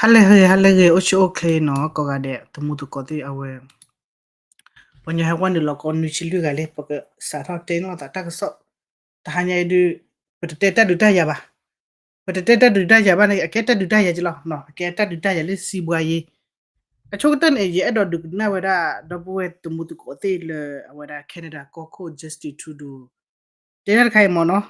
ဟါလၢအဂ့ၤ ဟါလၢအဂ့ၤ အိၣ်ဆူၣ်အိၣ်ချ့နီၤ ကိးဂၤဒဲး သမူသကိးသ့ၣ်အဝဲ ပှၤညီဟဲဝဲနုာ်လီၤကိးနွံဆံလွံၢ်ဂၤလံ ပကစးထီၣ်တဲနီၢ်သးတၢ်ကစီၣ် တဟါညါအံၤဒုး ပတတဲတၢ်ဒုးတၢ်ယၤဘၣ်. ပတတဲတၢ်ဒုးတၢ်ယၤဘၣ်န့ၣ် အကဲတၢ်ဒုးတၢ်ယၤက့လီၤ. အကဲတၢ်ဒုးတၢ်ယၤလၢစံးဘှါယ့ အဆိကတၢၢ်န့ၣ် ယအဲၣ်ဒိးဒုးကနၣ်ဝဲဒၣ် ဒီပုၢ်ဝဲၢ်သမူသကိးသ့ၣ်လၢအဝဲဒၣ် Canada ကီၢ်ခိၣ် Justin Trudeau တဲတၢ်တခါအံၤမ့ၢ်နီၤ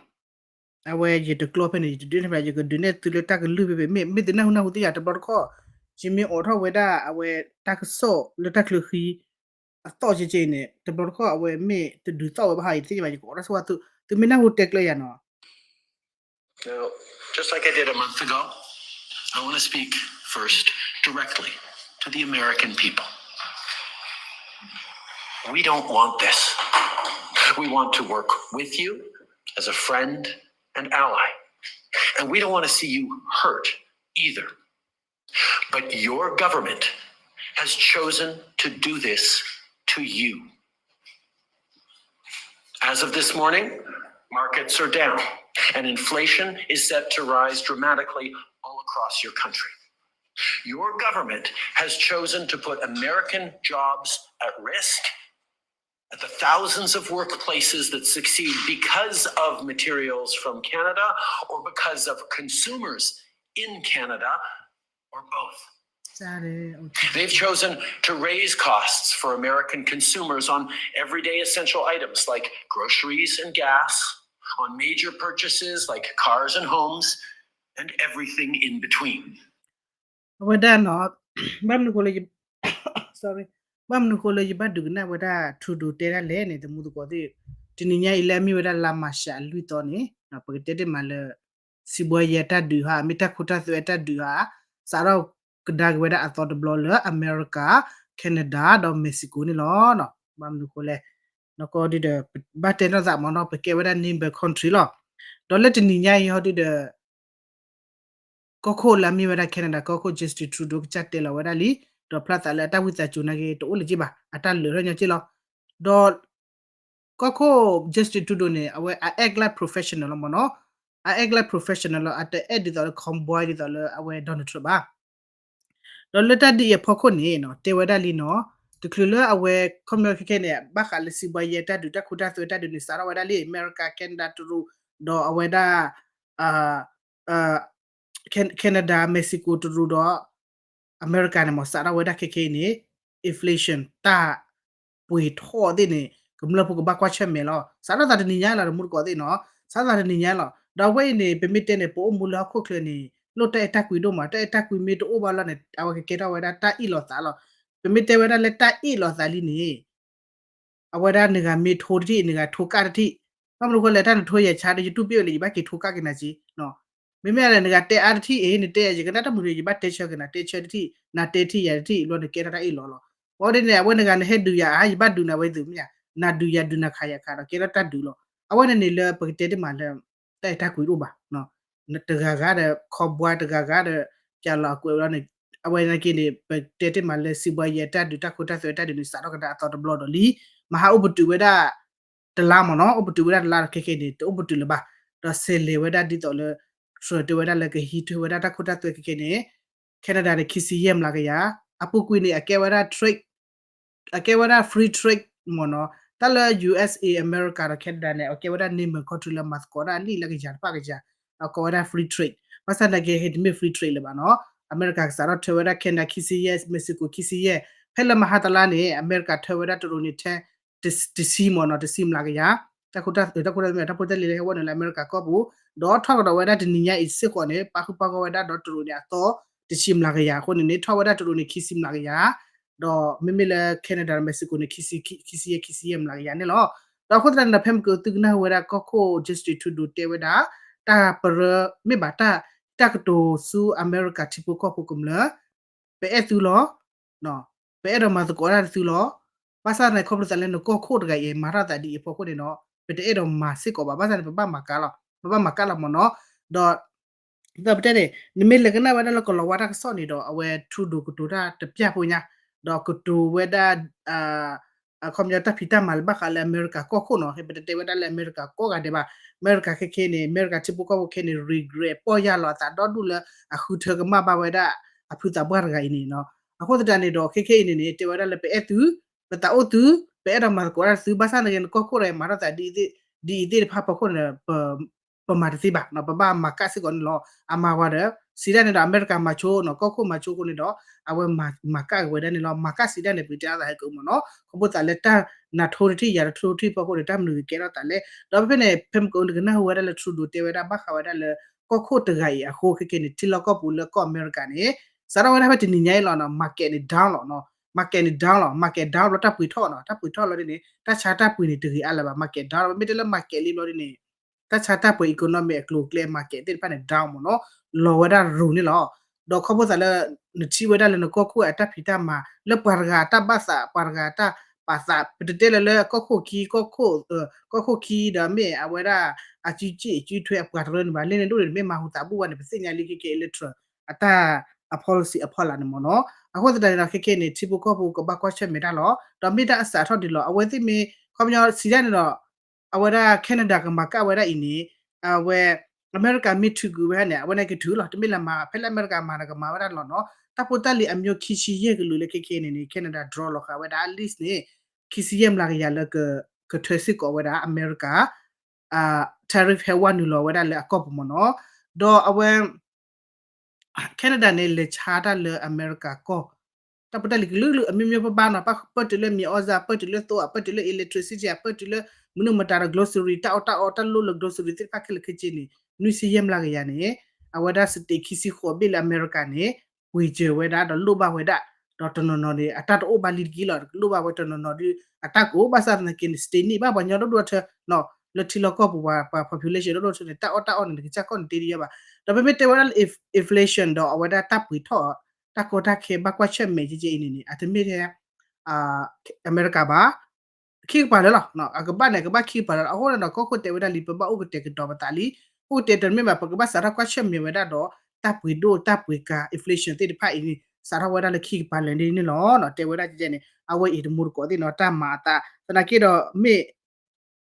အဝဲယတကျိဖဲန့ၣ် ယတဒုးန့ၢ်ဖဲ ယကဒုးနဲၣ်သုလၢတၢ်ကလုၢ်ဖဲဖဲ မ့ၢ် မ့ၢ်သုနၢ်ဟူနၢ်ဟူသ့ၣ်ယၤ တဘျီတခီၣ် ယမ့ၢ်အိးထီၣ်ဝဲဒၣ်အဝဲတၢ်ကစီၣ်လၢတၢ်ချၢဃံ အသီၣ်ကဲကဲအံၤန့ၣ် တဘျီတခီၣ်အဝဲမ့ၢ်တဒုးသီၣ်ဝဲဘၣ်ဟီ ယသ့ၣ်ညါဘၣ် ယကအိးထီၣ်ဆိဝဲ သုမ့ၢ်နၢ်ဟူတဲကျၢၤယၤနီၤ Now, just like I did a month ago, I want to speak first directly to the American people. We don't want this. We want to work with you as a friend and ally. And we don't want to see you hurt either. But your government has chosen to do this to you. As of this morning, markets are down and inflation is set to rise dramatically all across your country. Your government has chosen to put American jobs at risk at the thousands of workplaces that succeed because of materials from Canada or because of consumers in Canada or both. They've chosen to raise costs for American consumers on everyday essential items like groceries and gas, on major purchases like cars and homes, and everything in between. အဝဲဒၣ်နီၤ ဘၣ်မနုၤဃိလၢ sorry ဘၣ်မနုၤဃိလၢယဘၣ်ဒုးကနၣ်ဝဲဒၣ် Trudeau တဲဒၣ်လဲၣ်န့ၣ် သမူသကိးသ့ၣ် တနံၤညါအံၤလၢအမ့ၢ်ဝဲဒၣ်လါမၤရှးအလွံၢ်သီန့ၣ် ပကတဲတ့ၢ်မးလၢ စံးဘှါယဲတၢ်ဒုးဟါ မ့ၢ်တၢ်ခိတၢ်သွဲတၢ်ဒုးဟါ စးထီၣ်ကဒါက့ၤဝဲဒၣ်အသီတဘျီလၢအမဲရကၤ Canada ဒီး Mexico န့ၣ်လီၤ. ဘၣ်မနုၤဃိလဲၣ် နီၢ်ကီၢ်ဒုဒီး ဘၣ်တဲနီၢ်သးမ့ၢ်နီၤ ပကဲဝဲဒၣ် neighbor country လီၤ. ဒီးလၢတနံၤညါအံၤဟီဒုဒီး ကီၢ်ခိၣ်လၢအမ့ၢ်ဝဲဒၣ် Canada ကီၢ်ခိၣ် Justin Trudeau ကစၢ်တဲလီၤဝဲဒၣ်လံ ဒီးဖျါသးလၢအတၢ်ဝံသးစူၤနာ်က့ တအိၣ်လၢၤက့ဘၣ် အတၢ်လၢာ်ထီၣ်ညီက့လီၤ. ဒီး ကီၢ်ခိၣ် Justin Trudeau န့ၣ် အဝဲအ act like professional လီၤမ့ၢ်နီၤ အ act like professional လီၤ အတအဲၣ်ဒ်သိးလၢ cowboy ဒ်သိးလၢအဝဲ Donald Trump ဘၣ် ဒီးလၢတၢ်ဒ်အံၤအဖီခိၣ်န့ၣ်နီၤ တဲဝဲဒၣ်လံနီၤ တချုးလၢအဝဲ ခီပညီခဲခဲန့ၣ် ဘၣ်ဃးလၢစံးဘှါယဲတၢ်ဒုး တၢ်ခိတၢ်သွဲတၢ်ဒုးန့ၣ် စးထီၣ်ဝဲဒၣ်လံ အမဲရကၤ Canada တရူး ဒီးအဝဲဒၣ် Canada Mexico တရူးဒီး အမဲရကၤန့ၣ်မ့ၢ် စးထီၣ်ဝဲဒၣ်ခဲခဲအံၤန့ၣ် inflation တၢ်ပှ့ၤထီၣ်သ့ၣ်န့ၣ် ကမျၢၢ်ဖိကဘၣ်ကွၢ်ဆၢၣ်မဲာ်လီၤ. စးထီၣ်သးတနံၤညါလီၤ သမူသကိးသ့ၣ်နီၤ စးထီၣ်သးတနံၤညါလီၤ. ဒီးအဝဲအံၤန့ၣ် ပမ့ၢ်တဲန့ၣ် ပအိၣ်မူလၢဟီၣ်ခိၣ်ချၢန့ၣ် လိၣ်တၢ်အဲၣ်တၢ်ကွံဒိၣ်မး တၢ်အဲၣ်တၢ်ကွံမ့ၢ်တအိၣ်ဘၣ်လီၤန့ၣ် အဝဲကကဲထီၣ်ဝဲဒၣ်တၢ်အ့ၣ်လိာ်သးလီၤ. ပမ့ၢ်တဲဝဲဒၣ်လၢတၢ်အ့ၣ်လိာ်သးလံန့ၣ် အဝဲဒၣ်နဂၤမ့ၢ်ထိတထံၣ် နဂၤထိကၣ်တထံၣ် ဘၣ်မနုၤဃိလဲၣ် တၢ်နထိယဲၢ်ဆါဒီး YouTube ပ့ၣ်ဝဲလၢ ယဘၣ်က့ၤထိကၣ်က့ၤနၤက့ မ့မ့ၢ်နဂၤတဲအါတထံၣ်အံၤ နတဲယကနၣ်တၢ်မုာ်ဒီး ယဘၣ်တဲဆၢက့ၤနၤ တဲဆၢတထံၣ် နၤတဲတထံၣ်ယၤတထံၣ် ဘျီနကဲထီၣ်တၢ်အ့ၣ်လိာ်လီၤ. ဘၣ်ဒ်န့ၣ် အဝဲနဂၤနဟဲဒုးယၤဧါ ယဘၣ်ဒုးနၤဝဲသုးမ့ၢ်ဧါ နၤဒုးယၤဒုးနၤခးယၤခးဒီး ကဲထီၣ်တၢ်ဒုးလီၤ. အဝဲန့ၣ်န့ၣ်လၢပကတဲတ့ၢ်မးလၢ တၢ်အဲၣ်တၢ်ကွံတအိၣ်ဘၣ် တဂၤဂၤဒီး ခီဘှါတဂၤဂၤဒီး ပျးလီၤအကွဲးဝဲလီၤန့ၣ် အဝဲနာ်က့န့ၣ် ပတဲတ့ၢ်မးလၢစံးဘှါယဲတၢ်ဒုး တၢ်ခိတၢ်သွဲတၢ်ဒုးန့ၣ် စးထီၣ်ကဒါအသီတဘျီဒီးလံ မဟါအိၣ်ပတုာ်ဝဲဒၣ် တလါမ့ၢ်နီၤ အိၣ်ပတုာ်ဝဲဒၣ်တလါဒီးခဲခဲအံၤန့ၣ် တအိၣ်ပတုာ်လၢၤဘၣ် ဒီးဆဲးလဲၤဝဲဒၣ်ဒ်သိးလၢ Trump တဲဝဲဒၣ်လၢကဟံးထွဲဝဲဒၣ်တၢ်ခိတၢ်သွဲခဲခဲန့ၣ် Canada န့ၣ် ခံဆံယဲၢ်မျးကယၤ အပူၤကွံာ်န့ၣ် အကဲဝဲဒၣ် trade အကဲဝဲဒၣ် free trade မ့ၢ်နီၤ တၢ်လၢ USA အမဲရကၤဒီး Canada န့ၣ် အကဲဝဲဒၣ် neighbor country လၢမၤသကိးတၢ်လံလၢကယၤတဖၣ်ကယၤ အကိးဝဲဒၣ် free trade ဘၣ်ဆၣ်သနာ်က့ ဟဲတမ့ၢ် free trade လၢၤဘၣ်နီၤ အမဲရကၤကစးထီၣ်ထၢဝဲဒၣ် Canada ခံဆံယဲၢ် Mexico ခံဆံယဲၢ် ဖဲလၢမဟါတလါန့ၣ် အမဲရကၤထၢဝဲဒၣ်တရူးန့ၣ် ထဲ တဆံမ့ၢ်နီၤ တဆံမျးကယၤ တၢ်ခိတၢ် တၢ်ခိတၢ် တၢ်ဖိတၢ်လံၤလၢဟဲဝဲနုာ်လၢအမဲရကၤကီၢ်ပူၤ ဒီးထီၣ်ကဒီးဝဲဒၣ်တနံၤညါအံၤစ့ၢ်ကီးန့ၣ် ပာ်ဃုာ်ပာ်ဂီၢ်ဝဲဒၣ်ဒီးတရူးန့ၣ်အသီ တဆံမျးကယၤအဃိန့ၣ်န့ၣ် ထီၣ်ဝဲဒၣ်တရူးန့ၣ် ခံဆံမျးကယၤ ဒီးမ့မ့ၢ်လၢ Canada ဒီး Mexico န့ၣ် ခံဆံယဲၢ် ခံဆံယဲၢ်မျးကယၤန့ၣ်လီၤ. ဒီးအဃိသတးန့ၣ်ဒီး ဖဲမ့ၢ်ကသုကနၣ်ဝဲဒၣ်ကီၢ်ခိၣ် Justin Trudeau တဲဝဲဒၣ် တၢ်ပရၢ မ့ၢ်ဘၣ်တၢ် တၢ်ကတိၤဆူအမဲရကၤထံဖိကီၢ်ဖိကမျၢၢ် ပအဲၣ်သုလီၤ ပအဲၣ်ဒိးမၤသကိးတၢ်သုလီၤ. ဘၣ်ဆၣ်န့ၣ် ခီဖျိသးလၢနကီၢ်ခိၣ်တဂၤအံၤ မၤထီၣ်သးဒ်အံၤအဖီခိၣ်န့ၣ်ဒီး ပတအဲၣ်ဒိးမၤစ့ၢ်ကီးဘၣ်. ဘၣ်ဆၣ်န့ၣ် ပဘၣ်မၤကါလီၤ ပဘၣ်မၤကါလီၤမ့ၢ်နီၤ. ဒီး ဒီးပတဲန့ၣ် နမ့ၢ်လဲၤကနၣ်ဝဲဒၣ်လၢကလီၤဝါတၢ်ကစီၣ်န့ၣ်ဒီး အဝဲ Trudeau ကတိၤတၢ်တပျၢ်ဖိညါ ဒီးကတိၤဝဲဒၣ် အခီပညီတၢ်ဖံးတၢ်မၤလၢဘၣ်ဃးလၢအမဲရကၤကီၢ်ခိၣ်နီၤ. ပတတဲဝဲဒၣ်လၢအမဲရကၤကိးဂၤဒဲးဘၣ်. အမဲရကၤခဲခဲန့ၣ် အမဲရကၤထံဖိကီၢ်ဖိခဲန့ၣ် regret ပီၢ်ယၢ်လီၤအသးဒီဒူၣ်လၢအဃုထၢကမၣ်ဘၣ်ဝဲဒၣ် အဖုသးပှၢ်တဂၤအံၤန့ၣ်နီၤ. အဃိသတးန့ၣ်ဒီး ခဲခဲအံၤန့ၣ်န့ၣ် တဲဝဲဒၣ်လၢပအဲၣ်သု, ပသးအိၣ်သု, ပအဲၣ်ဒိးမၤသကိးတၢ်သု ဘၣ်ဆၣ်သနာ်က့ နကီၢ်ခိၣ်ဒီးမၤထီၣ်သး ဒ်အံၤသ့ၣ်တဖၣ်ဖီခိၣ်န့ၣ် ပမၤတသ့ဘၣ်နီၤ, ပဘၣ်မၤကၣ်စ့ၢ်ကီးန့ၣ်လီၤ. အမၤဝဲဒီး စံးဒၣ်န့ၣ်ဒီး အမဲရကၤမၤဆိနီၤ, ကီၢ်ခိၣ်မၤဆိအဃိန့ၣ်ဒီး အဝဲမၤကၣ်က့ၤဝဲဒၣ်န့ၣ်လီၤ. မၤကၣ်စံးဒၣ်န့ၣ် ပကတဲအသးဟဲက့ၤမ့ၢ်နီၤ, ခီဖျိသးလၢတၢ်နၤထိတထံၣ်ယၤတထိတထံၣ်ဖီခိၣ်န့ၣ် တၢ်မနုၤကကဲထီၣ်သးလဲၣ်. ဒီးဖဲဖဲန့ၣ် ဖဲမုၢ်ကနၢ်ဟူဝဲဒၣ်လၢ Trudeau တဲဝဲဒၣ်ဘၣ်ဃးဝဲဒၣ်လၢ ကီၢ်ခိၣ်တဂၤအံၤအဃိ ခဲခဲန့ၣ် ထံလီၢ်ကီၢ်ပူၤလၢကီၢ်အမဲရကၤန့ၣ် စးထီၣ်ဝဲဒၣ်ဖဲတနံၤညါအံၤလီၤနီၤ, market န့ၣ် down လီၤနီၤ, market န့ၣ် down လီၤ, market down ဘျီတၢ်ပှ့ၤထီၣ်နီၤ, တၢ်ပှ့ၤထီၣ်လီၤဒ်န့ၣ် တၢ်ဆါတၢ်ပှ့ၤန့ၣ် တဂ့ၤအါလၢၤဘၣ်, market down လီၤ. မ့ၢ်တဲလၢ market လံဘျီဒ်န့ၣ် တၢ်ဆါတၢ်ပှ့ၤ economy အကျိၤအကျဲ market သ့ၣ်တဖၣ်န့ၣ် down မ့ၢ်နီၤ, လီၤဝဲဒၣ်ရူၤန့ၣ်လီၤ. ဒီးခီဖျိသးလၢ နထံၣ်ဝဲဒၣ်လၢနကီၢ်ခိၣ်အတၢ်ဖံးတၢ်မၤ လၢပှၤတဂၤတၢ်ဘၣ်သး ပှၤတဂၤတၢ်ပာ်သး ပတတဲလၢလၢကီၢ်ခိၣ်ခံ ကီၢ်ခိၣ်ခံဒီးမ့ၢ်အဝဲဒၣ် အစုစ့ၣ်စုထွဲအပှၤတရၢန့ၣ်ဘၣ်, လၢန့ၣ်ဒိၣ်န့ၣ် မ့ၢ်မၤဟူသးဘူၣ်ဝဲန့ၣ် ပသ့ၣ်ညါလံ ခဲခဲအံၤလၢ Trump အတၢ် အ policy အဖီလာ်န့ၣ်မ့ၢ်နီၤ. အဃိသတးန့ၣ်ဒီး ခဲခဲန့ၣ် ထံဖိကီၢ်ဖိကဘၣ်ကွၢ်ဆၢၣ်မဲာ်တၢ်လီၤ. ဒီးမ့ၢ်တၢ်အစးထီၣ်ဒ်လီၤ. အဝဲသ့ၣ်မ့ၢ် ခီပညီစံးဒၣ်န့ၣ်ဒီး အဝဲဒၣ် Canada ကမၤကၣ်ဝဲဒၣ်အံၤန့ၣ် အဝဲ အမဲရကၤမ့ၢ်ထုးကွံာ်ဝဲန့ၣ် အဝဲန့ၣ်ကထုးလီၤ, တမ့ၢ်လၢမၤ ဖဲလၢအမဲရကၤမၤန့ၣ် ကမၤဝဲဒၣ်လီၤနီၤ. တၢ်ဖိတၢ်လံၤအမျိုးခံဆံယဲၢ်ကလုာ်လၢခဲခဲန့ၣ်န့ၣ် Canada draw လီၤဃာ်ဝဲဒၣ် at least န့ၣ် ခံဆံယဲၢ်မျးကယၤလၢ ကထၢစ့ၢ်ကီးဝဲဒၣ်အမဲရကၤ tariff ဟဲဝဲနုာ်လီၤဝဲဒၣ်လၢအကီၢ်ပူၤမ့ၢ်နီၤ. ဒီးအဝဲ Canada န့ၣ် လဲၤဆါတၢ်လၢအမဲရကၤကီၢ် တၢ်ဖိတၢ်လံၤကလုာ်ကလုာ် အမျိုးမျိုး ပဘၣ်နီၤ, ပၢၢ်တုၤလၢမံၤအီၣ်စၢ်, ပၢၢ်တုၤလၢသိအီၣ်, ပၢၢ်တုၤလၢ electricity, ပၢၢ်တုၤလၢ မနုၤမတၤဒီး grocery တၢ်အီၣ်တၢ်အီ တၢ်လိၣ်လၢ grocery သ့ၣ်တဖၣ်ခဲလၢာ်ခဲဆ့န့ၣ် နွံဆံယဲၢ်မျးကယၤန့ၣ် အဝဲဒၣ် state ခံဆံဃိးဘ့ၣ်လၢအမဲရကၤန့ၣ် ပှ့ၤစၢၤဝဲဒၣ်ဒီးလိၣ်ဘၣ်ဝဲဒၣ်, ဒီးတနီၤနီၤန့ၣ် အတၢ်တအိၣ်ဘၣ်လံတက့ၢ်လီၤ, လိၣ်ဘၣ်ဝဲတနီၤနီၤဒီး အတၢ်ကအိၣ်ဘၣ်ဆၣ်သနာ်က့န့ၣ် state န့ၣ် ဘၣ်ပှၤကညီဒိၣ်ဒိၣ်ထၢ လၢထံလီၢ်ကီၢ်ပူၤပှၤ ပှၤ population ဒိၣ်ဒိၣ်ထၢန့ၣ် တၢ်အီၣ်တၢ်အီန့ၣ် နကစၢ်ကီၢ်န့ၣ်တ့ဒံးယါဘၣ်. ဒီးပမ့ၢ်တဲဝဲဒၣ်လၢ inflation ဒီးအဝဲဒၣ်တၢ်ပှ့ၤထီၣ် တၢ်ကီတၢ်ခဲဘၣ်ကွၢ်ဆၢၣ်မဲာ်ကဲကဲအံၤန့ၣ်န့ၣ် အတမ့ၢ်ထဲ အမဲရကၤဘၣ် ခံကပၤလၢာ်လီၤ. အကဘၣ်န့ၣ် ကဘၣ်ခံကပၤလၢာ်လီၤ. အဃိန့ၣ်ဒီး ကီၢ်ခိၣ်တဲဝဲဒၣ်လံ ပဘၣ်အိၣ်ကတဲာ်ကတီၤပသးလံ. အိၣ်ကတဲာ်တမ့ၢ်ဘၣ် ပကဘၣ်စးထီၣ်ကွၢ်ဆၢၣ်မဲာ်ဝဲဒၣ်ဒီး တၢ်ပှ့ၤဒိၣ်တၢ်ပှ့ၤကၤ inflation သ့ၣ်တဖၣ်အံၤန့ၣ် စးထီၣ်ဝဲဒၣ်လၢခံကပၤလၢာ်ဒ်န့ၣ်လီၤ. တဲဝဲဒၣ်ကဲကဲန့ၣ် အဝဲအံၤတမူတကိးသ့ၣ်နီၤ တၢ်မၤအသး သနာ်က့ဒီးမ့ၢ်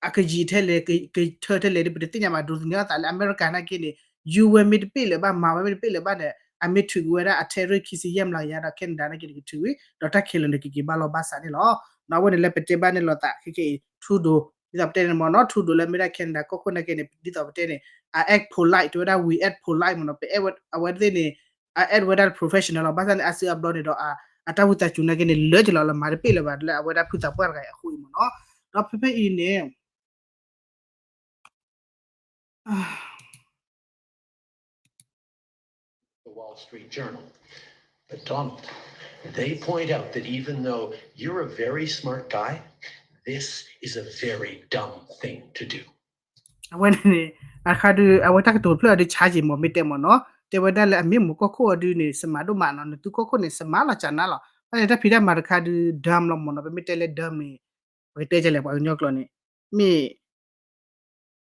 အကယံာ်ထဲလဲၣ် ကထၢထဲလဲၣ်ဒီး ပတသ့ၣ်ညါဘၣ် ဒိးသန့ၤအသးလၢအမဲရကၤနာ်က့န့ၣ် ယူၤဝဲမ့ၢ်တပ့ၢ်လၢၤဘၣ် မၤဝဲမ့ၢ်တပ့ၢ်လၢၤဘၣ်ဒီး အမ့ၢ်ထုးကွံာ်ဝဲဒၣ်အ tariff ခံဆံယဲၢ်မျးကယၤဒီး Canada နာ်က့န့ၣ် ကထုးဝံၤ ဒီးတၢ်ခဲလၢာ်န့ၣ် ကက့ၤဘၣ်လီၢ်ဘၣ်စးန့ၣ်လီၤ. အဝဲန့ၣ်လၢပတဲဘၣ်န့ၣ်လိာ်သးခဲကဲအံၤ Trudeau ဒ်သိးပတဲန့ၣ်မ့ၢ်နီၤ Trudeau လၢမ့ၢ်ဒၣ် Canada ကီၢ်ခိၣ်နာ်က့န့ၣ် ဒ်သိးပတဲန့ၣ် အ act polite တဲဝဲဒၣ် we act polite မ့ၢ်နီၤ ပအဲၣ်ဝဲ အဝဲသ့ၣ်န့ၣ် အ act ဝဲဒၣ် professional လီၤ. ဘၣ်ဆၣ်န့ၣ် အစုအဘျီန့ၣ်ဒီး အတၢ်ဝံသးစူၤနာ်က့န့ၣ် လၢကလီၤလၢမၤတပ့ၢ်လၢၤဘၣ် လၢအဝဲဒၣ်ဖုသးပှၢ်တဂၤအံၤအဃိအံၤမ့ၢ်နီၤ. ဒီးဖဲဖဲအံၤန့ၣ် The Wall Street Journal. But Donald, they point out that even though you're a very smart guy, this is a very dumb thing to do. အဝဲန့ၣ်န့ၣ် အခါဒုး အဝဲတၢ်ကတိၤတဖျၢၣ်အီၤဒုး ဆါယံာ်မ့ၢ်မ့ၢ်တဲမ့ၢ်နီၤ တဲဝဲဒၣ်လၢအမ့ၢ်မိၢ်ကီၢ်ခိၣ်အီၤဒုးန့ၣ် စမးဒိၣ်မးနီၤ နသုကီၢ်ခိၣ်န့ၣ် စမးလီၤကနါလီၤ. ဖဲန့ၣ်တၢ်ဖံးတၢ်မၤတခါဒုး dumb လီၤမ့ၢ်နီၤ ပမ့ၢ်တဲလၢ dumb န့ၣ် ပကတဲကလဲၣ် ပှၤကညီကျိာ်န့ၣ် မ့ၢ်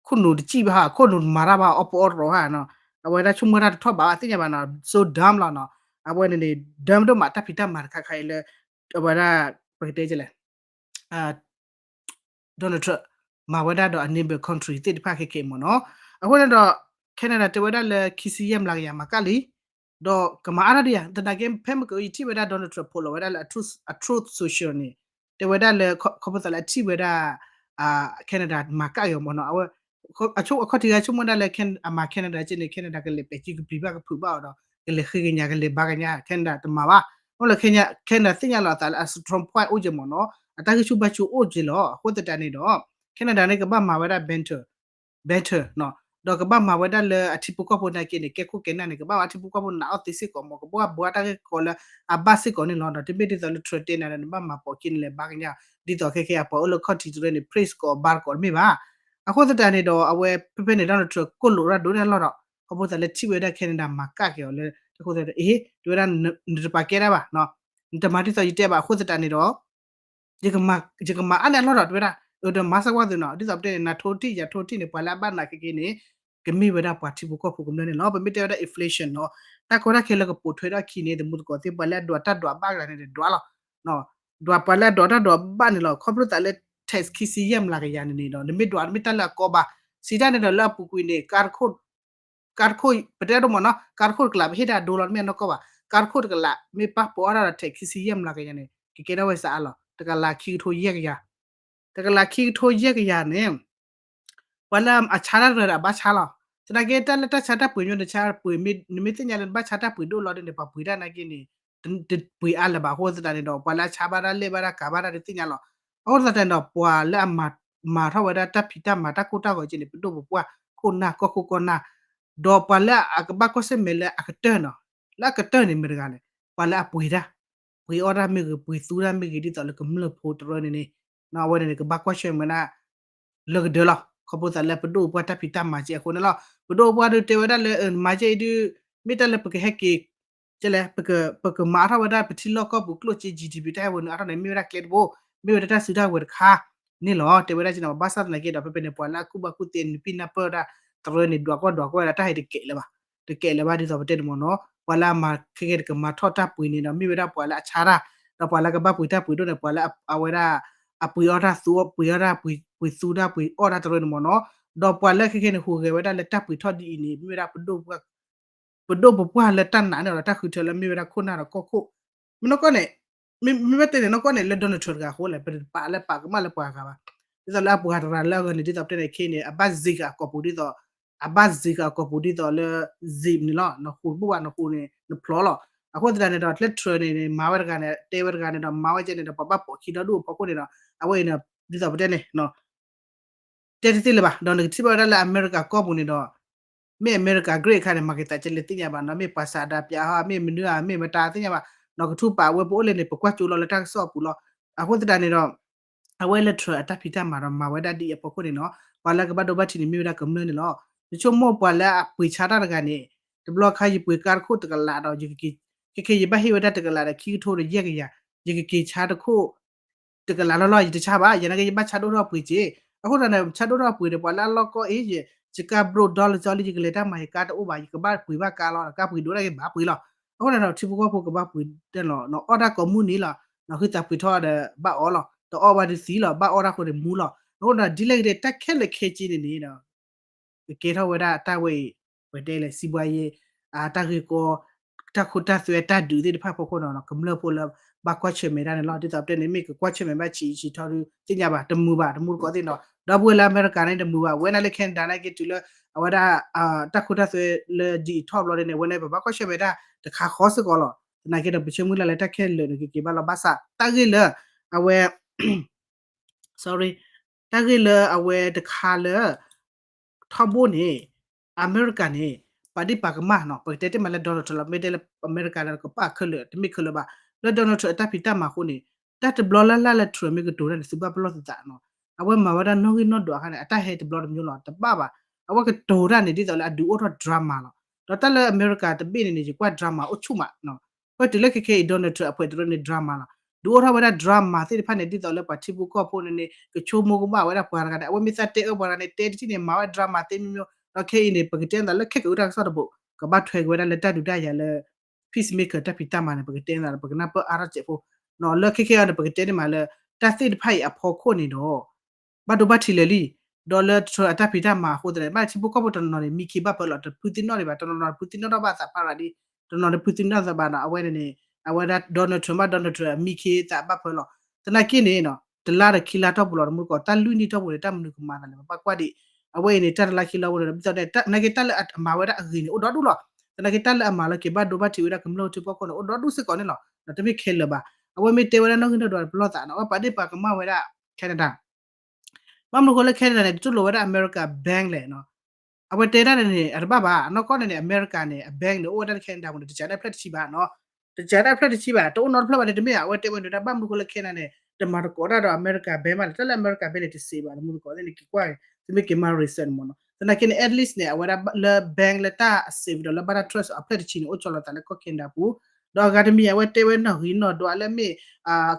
ခိၣ်နူာ်တစံၣ်ဘၣ်ဟါ ခိၣ်နူာ်တမၤတၢ်ဘၣ် အီၣ်ပီအီၣ်တရီၤဟါနီၤ အဝဲဒၣ်ဆိကမိၣ်တၢ်တထီၣ်ဘးဘၣ်သ့ၣ်ညါဘၣ်နီၤ so dumb လီၤနီၤ အဝဲန့ၣ်န့ၣ် dumb ဒိၣ်မး တၢ်ဖံးတၢ်မၤတခါခါအံၤလၢ အဝဲဒၣ် ပကတဲကလဲၣ် Donald Trump မၤဝဲဒၣ်ဒီးအ neighbor country သ့ၣ်တဖၣ်ခဲခဲအံၤမ့ၢ်နီၤ အဃိန့ၣ်ဒီး Canada တဲဝဲဒၣ်လၢခံဆံယဲၢ်မျးကယၤမၤကၣ်လံ ဒီးကမၤအါထီၣ်ဒံးဧါ သနာ်က့ ဖဲမ့ၢ်ကယထံၣ်ဝဲဒၣ် Donald Trump ဖိးလီၤဝဲဒၣ်လၢ အ Truth Social န့ၣ် တဲဝဲဒၣ်လၢ ခီဖျိသးလၢအထံၣ်ဝဲဒၣ် Canada မၤကၣ်က့ၤအီၤမ့ၢ်နီၤ အဝဲ အခီၣ်ထံးဂၤဆိကမိၣ်ဒၣ်လၢ အမၤ Canada က့န့ၣ် Canada ကလဲၤပဲာ်စုကပျံၤဘၣ်ကဖုးဘၣ်အီၤဒီး ကလဲၤဃ့ကညး ကလဲၤဘါကညး Canada တမၤဘၣ် အိၣ်လၢ Canada သ့ၣ်ညါလီၤအသးလၢအ strong point အိၣ်က့ၤမ့ၢ်နီၤ အတၢ်ဂံၢ်ဆူၣ်ဘါဆူၣ်အိၣ်က့ၤလီၤ အဃိသတးန့ၣ်ဒီး Canada န့ၣ်ကဘၣ်မၤဝဲဒၣ် better better နီၤ ဒီးကဘၣ်မၤဝဲဒၣ်လၢအထံဖိကီၢ်ဖိနာ်က့န့ၣ် ကဲခိၣ်ကဲနၢ်န့ၣ် ကဘၣ်ဝဲထံဖိကီၢ်ဖိနာ်အီၤသ့စ့ၢ်ကီးမ့ၢ် ကဘၣ်ဘှါတၢ်ဂ့ၢ်ကီလၢအဘၣ်စ့ၢ်ကီးန့ၣ်လီၤ ဒီးတမ့ၢ်ဒ်သိးလၢ Trump တဲနၤဒီး နဘၣ်မၤပိာ်ခံန့ၣ်လဲၤဘါကညး ဒ်သိးခဲခဲအပှၤအိၣ်လၢခီၣ်ထံးတရၢန့ၣ် praise ကီးဘါကီးတမ့ၢ်ဘၣ် အဃိသတးန့ၣ်ဒီး အဝဲဖဲဖဲန့ၣ် Donald Trump ကိၢ်လိာ်တၢ်ဒိၣ်တၢ်လီၢ်ဒီး ခီဖျိသးလၢထံၣ်ဝဲဒၣ် Canada မၤကၣ်က့ၤအီၤလၢ တဃိသတး အ့ တဲဝဲဒၣ် နတပာ်ကဲတၢ်ဘၣ် နတမၤဒ်သိးယတဲဘၣ် အဃိသတးန့ၣ်ဒီး ယကမၤအါန့ၢ်အလီၢ်ဒီး တဲဝဲဒၣ် ဒီးမၤစၢၤကွၢ်သုနီၤ ဒ်သိးပတဲန့ၣ် နၤထိထံၣ် ယၤထိထံၣ်န့ၣ် ပှၤလၢအဘၣ်နး ခဲခဲန့ၣ် ကမ့ၢ်ဝဲဒၣ်ပှၤထံဖိကီၢ်ဖိကမျၢၢ်န့ၣ်လီၤ. ပမ့ၢ်တဲဝဲဒၣ် inflation နီၤ တၢ်ကီတၢ်ခဲလၢကပိာ်ထွဲထီၣ်အခံန့ၣ် သမူသကိးသ့ၣ် ပှၤလၢအဒွးတၢ်ဒွးဘၣ်ကလၤန့ၣ် ဒွးလီၤ. ဒွးပှၤလၢအဒွးတၢ်ဒွးဘၣ်န့ၣ်လီၤ. ခီဖျိသးလၢ tax ခံဆံယဲၢ်မျးကယၤန့ၣ်န့ၣ်ဒီး နမ့ၢ်ဒွးတမ့ၢ်တၢ်လၢအကီဘၣ်. စံးတၢ်န့ၣ်ဒီးလၢအပူၤကွံာ်န့ၣ် ကါတခိၣ် ပတဲဒိၣ်မ့ၢ်နီၤ ကါတခိၣ်တကျး ပဟ့ၣ်တၢ်ဒိလီၤ တမ့ၢ်အနီၢ်ကီၢ်ဘၣ်. ကါတခိၣ်တကလး မ့ၢ်ပာ်ပာ်အီၣ်တၢ်ဒီး tax ခံဆံယဲၢ်မျးကယၤန့ၣ် ကကဲထီၣ်ဝဲစးအါလီၤ. တကလးခံကထိယဲၢ်ကယၤ တကလးခံကထိယဲၢ်ကယၤန့ၣ် ပှၤလၢအဆါတၢ်တရၢဒီးအဘၣ်ဆါလီၤ. သနာ်က့ တၢ်လၢတၢ်ဆါတၢ်ပှ့ၤမ့ၢ်နဆါပှ့ၤ နမ့ၢ်သ့ၣ်ညါလၢနဘၣ်ဆါတၢ်ပှ့ၤဒိၣ်လီၤဒ်န့ၣ် ပှၤပှ့ၤတၢ်နာ်က့န့ၣ် တပှ့ၤအါလၢၤဘၣ်အဃိသတးန့ၣ်ဒီး ပှၤလၢအဆါဘၣ်တၢ်လဲၢ်ဘၣ်တၢ်ကၤဘၣ်တၢ်ဒုးသ့ၣ်ညါလီၤ. အဃိသတးန့ၣ်ဒီး ပှၤလၢအမၤထီၣ်ဝဲဒၣ်တၢ်ဖံးတၢ်မၤတၢ်ကိၢ်တၢ်ဂီၤက့န့ၣ် ပဒိၣ်ပပှၢ်ခိၣ်နၢ်ကီၢ်ခိၣ်ကီၢ်နၢ် ဒီးပှၤလၢအကဘၣ်ကွၢ်ဆၢၣ်မဲာ်လၢအကတၢၢ်နီၤ လၢအကတၢၢ်န့ၣ်မ့ၢ်တဂၤလဲၣ် ပှၤလၢအပှ့ၤတၢ် ပှ့ၤအီၣ်တၢ်မ့ၢ်ဂ့ၤ ပှ့ၤသူတၢ်မ့ၢ်ဂ့ၤ ဒ်သိးလၢကမျၢၢ်ဖိတရၢန့ၣ်န့ၣ် အဝဲန့ၣ်န့ၣ် ကဘၣ်ကွၢ်ဆၢၣ်မဲာ်ဒၣ် လၢကဒၢလီၤ. ခီဖျိသးလၢပဒိၣ်ပပှၢ်တၢ်ဖံးတၢ်မၤက့အဃိန့ၣ်လီၤ. ပဒိၣ်ပပှၢ်ဒုးတဲဝဲဒၣ်လၢ မၤက့အံၤဒုး မ့ၢ်တၢ်လၢပကဟဲက့ၤ ကဲလဲၣ် ပကမၤအါထီၣ်ဝဲဒၣ်ပထံလီၢ်ကီၢ်ပူၤကျိၣ်စ့ G D P တၢ်ဟဲဝဲန့ၣ် အါထီၣ်န့ၣ် မ့ၢ်ဝဲဒၣ်ကျဲတဘိ မ့ၢ်ဝဲဒၣ်တၢ်စုတၢ်ဝဲၤတခါန့ၣ်လီၤ. တဲဝဲဒၣ်က့နီၤ ဘၣ်ဆၣ်သနာ်က့ဒီး ဖဲဖဲန့ၣ် ပှၤလၢအကူၣ်ဘၣ်ကူၣ်သ့နပံၢ်နၢ်ပၢၢ်ဒၣ်တရၢန့ၣ် ဒွးကွၢ်ဒွးကွၢ်ဝဲဒၣ်တၢ်ဟဲတကဲးလၢၤဘၣ် တကဲးလၢၤဘၣ်ဒ်သိးပတဲန့ၣ်မ့ၢ်နီၤ ပှၤလၢအမၤခဲကဲတကမၤထီၣ်တၢ်ပှ့ၤန့ၣ်ဒီး မ့ၢ်ဝဲဒၣ်ပှၤလၢအဆါတၢ် ဒီးပှၤလၢကဘၣ်ပှ့ၤတၢ်ပှ့ၤဒိၣ်န့ၣ် ပှၤလၢအဝဲဒၣ် အပှ့ၤအီၣ်တၢ်သူ ပှ့ၤအီၣ်တၢ် ပှ့ၤသူတၢ်ပှ့ၤအီၣ်တၢ်တရၢန့ၣ်မ့ၢ်နီၤ ဒီးပှၤလၢခဲခဲန့ၣ် ဟူးဂဲၤဝဲဒၣ်လၢတၢ်ပှ့ၤထီၣ်ဒ်အံၤန့ၣ် မ့ၢ်ဝဲဒၣ် ပဒိၣ်ပပှၢ်လၢတၢ်နာ်န့ၣ်ဒီးတၢ်ဃုထၢလၢမ့ၢ်ဝဲဒၣ်ခိၣ်နၢ်ဒီးကီၢ်ခိၣ် မ့ၢ်နီၢ်ကီၢ်န့ၣ် မ့မ့ၢ်တဲန့ၣ် နီၢ်ကီၢ်န့ၣ် လၢ Donald Trump တဂၤအဃိလဲၣ် ပတပာ်လၢပာ်ကမၣ်လၢပှၤဂၤဘၣ် ဒ်သိးလၢအပှၤတရၢလၢအဂၤန့ၣ် ဒ်သိးပတဲန့ၣ်ခဲအံၤန့ၣ် အဘၣ်စ့ကၤအကိာ်ပူၤဒ်သိး အဘၣ်စ့ကၤအကိာ်ပူၤဒ်သိးလၢ zip န့ၣ်လီၤ နဟူးတဘူၣ်ဘၣ် နဟူးန့ၣ် နဖျိးလီၤ အဃိသတးန့ၣ်ဒီး လၢ Trump န့ၣ် မၤဝဲတဂၤန့ၣ် တဲဝဲတဂၤန့ၣ်ဒီး မၤဝဲကဲန့ၣ်ဒီး ပှၤဘၣ်ပိာ်ခံဒီဒူၣ်အဖီခိၣ်န့ၣ်ဒီး အဝဲအံၤန့ၣ် ဒ်သိးပတဲန့ၣ် တဲတသ့လၢၤဘၣ် ဒီးနကထံၣ်ဘၣ်ဝဲဒၣ်လၢအမဲရကၤကီၢ်ပူၤန့ၣ်ဒီး မ့ၢ်အမဲရကၤ great အခါန့ၣ် မၤက့ၤသးကဲလဲၣ်သ့ၣ်ညါဘၣ်နီၤ မ့ၢ်ပှၤစးဒးပျးဟီ မ့ၢ်မနုၤဧါ မ့ၢ်မတၤသ့ၣ်ညါဘၣ် နီၢ်ကထူၣ်ပာ်ဝဲပအိၣ်လၢန့ၣ် ပကွၢ်ကၠိလီၤလၢတၢ်ကစီၣ်အပူၤလီၤ အဃိသတးန့ၣ်ဒီး အဝဲလၢ Trump အတၢ်ဖံးတၢ်မၤဒီးမၤဝဲဒၣ်ဒ်အံၤအဖီခိၣ်န့ၣ်နီၤ ပှၤလၢကဘၣ်ဒိဘၣ်ထံးန့ၣ် မ့ၢ်ဝဲဒၣ်ကမျၢၢ်န့ၣ်လီၤ ယဆိကမိၣ်ပှၤလၢအပှ့ၤဆါတၢ်တဂၤန့ၣ် တဘျီခါယပှ့ၤကါတခိၣ်တကလးဒီး ခဲခဲယဘၣ်ဟ့ၣ်ဝဲဒၣ်တကလးဒီးခံကထိဒီးယဲၢ်ကယၤ ယကက့ၤဆါတခိၣ် တကလးလီၤလီၤ ယတဆါဘၣ် ယနာ်က့ယဘၣ်ဆါဒိၣ်ထီၣ်ပှ့ၤက့ၤ အဃိသတးန့ၣ် ဆါဒိၣ်ထီၣ်ပှ့ၤဒီး ပှၤလၢအလီၢ်ကီၢ်အ့ၣ် ယကါဘြိၣ်ဒီလၢကၠီလံ ယကလဲၤတၢ်မၤ ယကါတအိၣ်ဘၣ် ယကဘၣ်ပှ့ၤဘၣ်ကါလီၤ ကါပှ့ၤဒိၣ်ဒၣ်က့ၤဘၣ်ပှ့ၤလီၤ အဃိသတးဒီး ထံဖိကီၢ်ဖိကဘၣ်ပှ့ၤတၢ်လီၤ နအီၣ်တၢ်ကိးမုၢ်နံၤလီၤ နဟုသးပှ့ၤထီၣ်ဒီးဘၣ်အီၣ်လီၤ တအီၣ်ဘၣ်ဒုးသံလီၤ ဘၣ်အီၣ်တၢ်ဃိန့ၣ်မူလီၤ အဃိဒီးဒ်လဲၣ်ဂ့ၤဒဲး တၢ်ခဲလၢာ်ခဲဆ့န့ၣ်န့ၣ်ဒီး ကကဲထီၣ်ဝဲဒၣ်တၢ်ဝဲအံၤ ပတဲလဲၣ် စံးဘှါယဲ တၢ်ဂ့ၢ်ကီ တၢ်ခိတၢ်သွဲတၢ်ဒုးသ့ၣ်တဖၣ်ဖီခိၣ်နီၤ ကမျၢၢ်ဖိလၢဘၣ်ကွၢ်ဆၢၣ်မဲာ်တၢ်န့ၣ်လီၤ ဒ်သိးပတဲန့ၣ် မ့ၢ်ကကွၢ်ဆၢၣ်မဲာ်ဘၣ်ဆံးဆံးထီၣ်ဒုး သ့ၣ်ညါဘၣ် တမုာ်ဘၣ် တမူတကိးသ့ၣ်နီၤ ဒီပုၢ်ဝဲၢ်လၢအမဲရကၤန့ၣ် တမုာ်ဘၣ် ဝဲဒၣ်လၢ Canada နာ်က့တုၤလၢ အဝဲဒၣ် တၢ်ခိတၢ်သွဲလၢဒ်အံၤထီၣ်ဘျီဒ်န့ၣ် ဝဲန့ၣ် ပဘၣ်ကွၢ်ဆၢၣ်မဲာ်တၢ်တခါဃီစ့ၢ်ကီးလီၤ သနာ်က့ဒီး ပဆၢမုၢ်လၢ်လၢတၢ်ခဲလၢာ်န့ၣ် ကက့ၤဘၣ်လီၤ ဘၣ်ဆၣ် တၢ်ဂ့ၢ်လၢ အဝဲ sorry တၢ်ဂ့ၢ်လၢအဝဲတခါလၢ ထီဘိန့ၣ် အမဲရကၤန့ၣ် ပာ်ဒ့ၣ်ပာ်ကမၣ်နီၤ ပကတဲတ့ၢ်မးလၢ Donald Trump လီၤ မ့ၢ်တဲလၢအမဲရကၤလၢကပာ်ခဲလၢာ် တမ့ၢ်ခဲလၢာ်ဘၣ် လၢ Donald Trump အတၢ်ဖံးတၢ်မၤအဃိန့ၣ် တၢ်တဘျီလၢ်လၢ်လၢ Trump မ့ၢ်ကတိၤတၢ်န့ၣ် သုဘၣ်ပလီၢ်သုသးနီၤ အဝဲမၤဝဲဒၣ်နီၣ်ဂံၢ်နီၣ်ဒွးအခါန့ၣ် အတၢ်ဟဲတဘျီတမျိုးလီၤ တဘၣ်ဘၣ် အဝဲကတိၤတၢ်န့ၣ် ဒ်သိးလၢအဒုးအိၣ်ထီၣ် drama လီၤ ဒီးတၢ်လၢအမဲရကၤတဘ့ၣ်န့ၣ်န့ၣ် ယကွၢ် drama အိၣ်ဆူၣ်မးနီၤ ပတုၤလၢခဲခဲအံၤ Donald Trump အဖှဲးတရၢန့ၣ် drama လီၤ ဒုးအိၣ်ထီၣ်ဝဲဒၣ် drama သ့ၣ်တဖၣ်န့ၣ် ဒ်သိးလၢပှၤထံဖိကီၢ်ဖိန့ၣ်န့ၣ် ကဆိကမိၣ်ကမၣ်ဝဲဒၣ်ပှၤတဂၤန့ၣ် အဝဲမ့ၢ်သးတဲအၢပှၤတဂၤန့ၣ် တဲတထံၣ်န့ၣ် မၤဝဲ drama သ့မံၤမံၤ ဒီးခဲအံၤန့ၣ် ပကတဲသးလၢခဲကအုတၢ်ကစီၣ်တဘိ ကဘၣ်ထွဲက့ၤဝဲဒၣ်လၢတၢ်ဒုးတၢ်ယၤလၢ peacemaker တၢ်ဖံးတၢ်မၤန့ၣ် ပကတဲသး ပကနၢ်ပၢၢ်အါထီၣ်စဲးဖိ လၢခဲခဲအံၤန့ၣ် ပကတဲန့ၣ်မးလၢ တၢ်သ့ၣ်တဖၣ်အံၤအဖီခိၣ်န့ၣ်ဒီး ဘၣ်ဒိဘၣ်ထံးလၢာ်လံ ဒီးလၢ Trump အတၢ်ဖံးတၢ်မၤအဃိသတးန့ၣ် ဘၣ်ထံဖိကီၢ်ဖိတနီၤနီၤန့ၣ် မံခ့ဘၣ်ဖၢလီၤ တဖုသံနီၣ်ဒံးဘၣ် တနီၤနီၤတဖုသံနီၣ်ထီၣ်ဘၣ်သးဖးရၤဒံး တနီၤတဖုသံနီၣ်သးဘၣ်နီၤ အဝဲန့ၣ်န့ၣ် အဝဲဒၣ် Donald Trump ဘၣ် Donald Trump မံခ့သးဘၣ်ဖၢလီၤ သနာ်က့န့ၣ် တလါဒီးခံလါထီၣ်ပူၤလီၤ တမူတကိး တၢ်လွံၢ်နံၣ်ထီၣ်ပူၤန့ၣ် တၢ်မနုၤကမၤသးလဲၣ် ပဘၣ်ကွၢ်ဒံး အဝဲအံၤန့ၣ် တၢ်တလါခံလါပူၤန့ၣ် ဒ်သိးန့ၣ် သနာ်က့တၢ်လၢအမၤဝဲဒၣ်အဂ့ၤန့ၣ် အိၣ်ဒီဒူၣ်လီၤ သနာ်က့တၢ်လၢအမၤလၢက့ၤဘၣ်ဒိဘၣ်ထံးဝဲဒၣ် ကမျၢၢ်ထံဖိကီၢ်ဖိန့ၣ် အိၣ်ဒီဒူၣ်စ့ၢ်ကီးန့ၣ်လီၤ တမ့ၢ်ခဲလၢာ်ဘၣ် အဝဲမ့ၢ်တဲဝဲဒၣ်နီၣ်ဂံၢ်နီၣ်ဒွးပလီၢ်သးနီၤ အဝဲပာ်ဒ့ၣ်ပာ်ကမၣ်ဝဲဒၣ် Canada ဘၣ်မနုၤဃိလၢ Canada န့ၣ် တတူၢ်လိာ်ဝဲဒၣ် America bank လဲၣ်နီၤ အဝဲတဲဒၣ်န့ၣ်န့ၣ် အတဘၣ်ဘၣ် အနီၢ်ကီၢ်န့ၣ်န့ၣ် America န့ၣ် အ bank န့ၣ် အိၣ်ဝဲဒၣ်လၢ Canada ပူၤန့ၣ် တစှၤဒၣ်ဖျၢၣ်တဆံဘၣ်နီၤ တစှၤဒၣ်ဖျၢၣ်တဆံဘၣ် တအိၣ်နီတဖျၢၣ်ဘၣ်န့ၣ် တမ့ၢ်ဧါ အဝဲတဲဝဲန့ၣ်ဒၣ် ဘၣ်မနုၤဃိလၢ Canada န့ၣ် တမၤသကိးတၢ်ဒီး America bank ဘၣ်လဲၣ် တၢ်လၢ America bank န့ၣ် တစ့းဘၣ် တမူတကိးသ့ၣ်န့ၣ် က့ၤကွၢ် သုမ့ၢ်က့ၤမၤ research န့ၣ်မ့ၢ်နီၤ သနာ်က့န့ၣ် at least န့ၣ် အဝဲဒၣ်လၢ bank လၢတၢ် safe ဒီးလၢဘၣ်တၢ် trust အဖျၢၣ်တဆံန့ၣ် အိၣ်ကၠီလီၤသးလၢကီၢ် Canada ပူၤ ဒီးအဂၤတမံၤ အဝဲတဲဝဲနီၣ်ဂံၢ်နီၣ်ဒွးလၢမ့ၢ်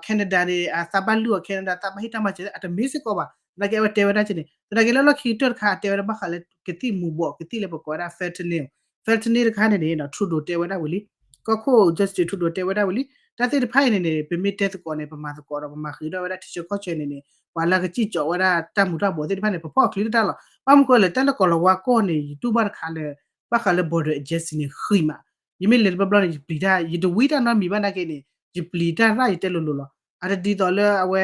Canada န့ၣ် အသးဘၣ်လုၢ်အီၤ Canada သးဘၣ်ဟ့ၣ်တၢ်မၤစၢၤ အတမ့ၢ်စ့ၢ်ကီးဘၣ် သနာ်က့အဝဲတဲဝဲဒၣ်က့န့ၣ် သနာ်က့လၢလီၢ်ခံကတၢၢ်တခါ အတဲဝဲဒၣ်ဘၣ်ဃးလၢကသံၣ်မူၤဘှီး ကသံၣ်လၢပကိးဝဲဒၣ် fentanyl fentanyl တခါန့ၣ်န့ၣ် Trudeau တဲဝဲဒၣ်ဝံၤလံ ကီၢ်ခိၣ် Justin Trudeau တဲဝဲဒၣ်ဝံၤလံ တၢ်သ့ၣ်တဖၣ်အံၤန့ၣ်န့ၣ် ပမ့ၢ်တဲသကိးန့ၣ် ပမၤသကိးဒီး ပမၤဃံးထီၣ်ဝဲဒၣ်ထံဆၢကီၢ်ဆၢန့ၣ်န့ၣ် ပှၤလၢကစံၣ်ကၠီးဝဲဒၣ်တၢ်မူၤတၢ်ဘှီးသ့ၣ်တဖၣ်န့ၣ် ပဖီၣ်ချံတၢ်လီၤ ဘၣ်မနုၤဃိလဲၣ် တၢ်လၢကီၢ်လီၤဝါကီၢ်န့ၣ် ယတူၢ်ဘၣ်တခါလၢ ဘၣ်ဃးလၢ border agency န့ၣ် ဃံးမး ယမ့ၢ်လဲၤတဘျီဘျီန့ၣ် ယပျံၤတၢ် ယတဝံတၢ်နီတမံၤဘၣ်နာ်က့န့ၣ် ယပျံၤတၢ်ရၣ်ယတဲလိၤလိၤလီၤ. အတဒ်သိးလၢအဝဲ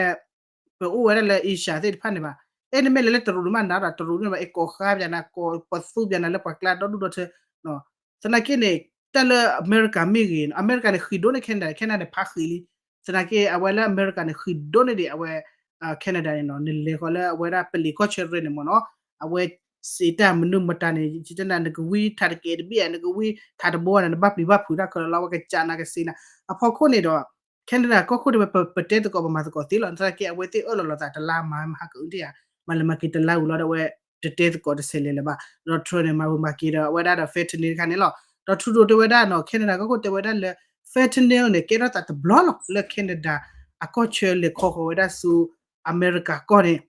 ပအိၣ်ဝဲဒၣ်လၢ Asia သ့ၣ်တဖၣ်န့ၣ်ဘၣ်. အဲၣ်နမ့ၢ်လဲၤလၢတရူးန့ၣ်မးနၤဒီး တရူးန့ၣ်ဘၣ် အဲၣ်ကိးဃါပၠးနၤ ကိးပသူပၠးနၤလၢပှၤကျါဒီဒူၣ်ဒီထၢ သနာ်က့န့ၣ် တၢ်လၢအမဲရကၤမ့ၢ်ဂ့ၤ အမဲရကၤန့ၣ် ဃံးဒိၣ်န့ၢ် Canada Canada န့ၣ် ဖးဃံးလံ. သနာ်က့အဝဲလၢအမဲရကၤန့ၣ် ဃံးဒိၣ်န့ၢ်ဒံးအဝဲ Canada န့ၣ်နီၤ နလဲၤဃီၤလၢအဝဲဒၣ်ပလံၤကီၢ်ဆၢရဲၣ်န့ၣ်မ့ၢ်နီၤ အဝဲစံးတၢ်မနုၤမတၤန့ၣ် ယတဲနၤ နကဝံထးတကဲးတဘ့ၣ်ဧါ နကဝံထးတဘိဧါ နဘၣ်ပျံၤဘၣ်ဖုးတၢ်ခဲလၢာ်လီၤ အဝဲကစးနၤကစ့နၤ အဖီခိၣ်န့ၣ်ဒီး Canada ကီၢ်ခိၣ်တဲဝဲ ပတဲသကိးပမၤသကိးသ့လီၤ သနာ်က့အဝဲသ့ၣ်အၢၣ်လီၤလီၤသးတလါမၤမဟါကအုတ့ၢ်ဧါ မၤလၢမၤက့ၤတလါဝံၤလီၤဒီးအဝဲ တတဲသကိးတဆဲးလဲၤလၢၤဘၣ် ဒီး Trump န့ၣ် မၤဝဲမၤက့ၤဒီးအဝဲဒၣ်ဒီး fentanyl တခါန့ၣ်လီၤ. ဒီး Trudeau တဲဝဲဒၣ်နီၤ Canada ကီၢ်ခိၣ်တဲဝဲဒၣ်လၢ fentanyl န့ၣ် ကဲထီၣ်သးတဘျီလီၤ လၢ Canada အကီၢ်ဆၢလဲၤခီဃီၤဝဲဒၣ်ဆူ အမဲရကၤကီၢ်န့ၣ်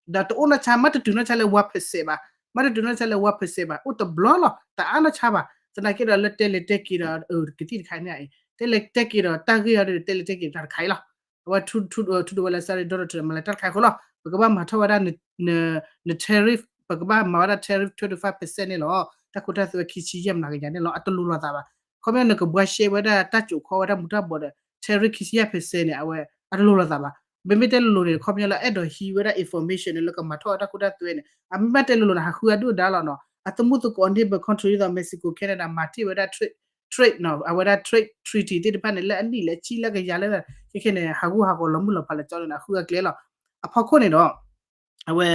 ဒီးတအိၣ်နီၢ်ဆါ မ့ၢ်တတုၤနီၢ်ဆါလၢ one percent ဘၣ်, မ့ၢ်တတုၤနီၢ်ဆါလၢ one percent ဘၣ်, အိၣ်တဘျီလီၤ တအါနီၢ်ဆါဘၣ်. သနာ်က့ဒီးလၢတဲလဲၤတဲက့ၤဒီး ကသံၣ်တခါန့ၣ်အံၤ တဲလဲၤတဲက့ၤဒီးတၢ်ဂ့ၢ်အီၤဒီး တဲလဲၤတဲက့ၤတၢ်တခါအံၤလီၤ. အဝဲ Trudeau ဝဲလၢ Saturday ဒီး Trudeau မၤလၢတၢ်တခါအဃိလီၤ. ပကဘၣ်မၤထီၣ်ဝဲဒၣ် န tariff ပကဘၣ်မၤဝဲဒၣ် tariff twenty five percent န့ၣ်လီၤ. တၢ်ခိတၢ်သွဲခံဆံယဲၢ်မနၤကယၤန့ၣ်လီၤ. အတလိၤလိာ်သးဘၣ်. ခီပညီနကဘှါရှဲဝဲဒၣ်တၢ်ကိးခီဝဲဒၣ်မူၤတၢ်ဘီၣ်ဒီး tariff ခံဆံယဲၢ် percent န့ၣ် အဝဲအတလိၤလိာ်သးဘၣ်. မ့မ့ၢ်တဲလိၤလိၤန့ၣ် ခီပညီလၢအဲၣ်ဒိးဟံးဝဲဒၣ် information န့ၣ် လၢကမၤထီၣ်ဝဲတၢ်ခိတၢ်သွဲန့ၣ် အမ့ၢ်ဘၣ်တဲလိၤလိၤန့ၣ် ဟးဃုအဒုၣ်အဒါလီၤနီၤ. အသမူသကိး neighbor country ဒ်သိး Mexico Canada မၤတ့ၢ်ဝဲဒၣ် trade နီၤ အဝဲဒၣ် trade treaty သ့ၣ်တဖၣ်န့ၣ် လၢအနံၣ်လၢအဆံလၢကယၤလၢ ခဲခဲန့ၣ် ဟးဂူာ်ဟးဂီၤလီၤမုၢ်လီၤဖးလၢကၠီန့ၣ် အဃုအကျဲလီၤ. အဖီခိၣ်န့ၣ်ဒီး အဝဲ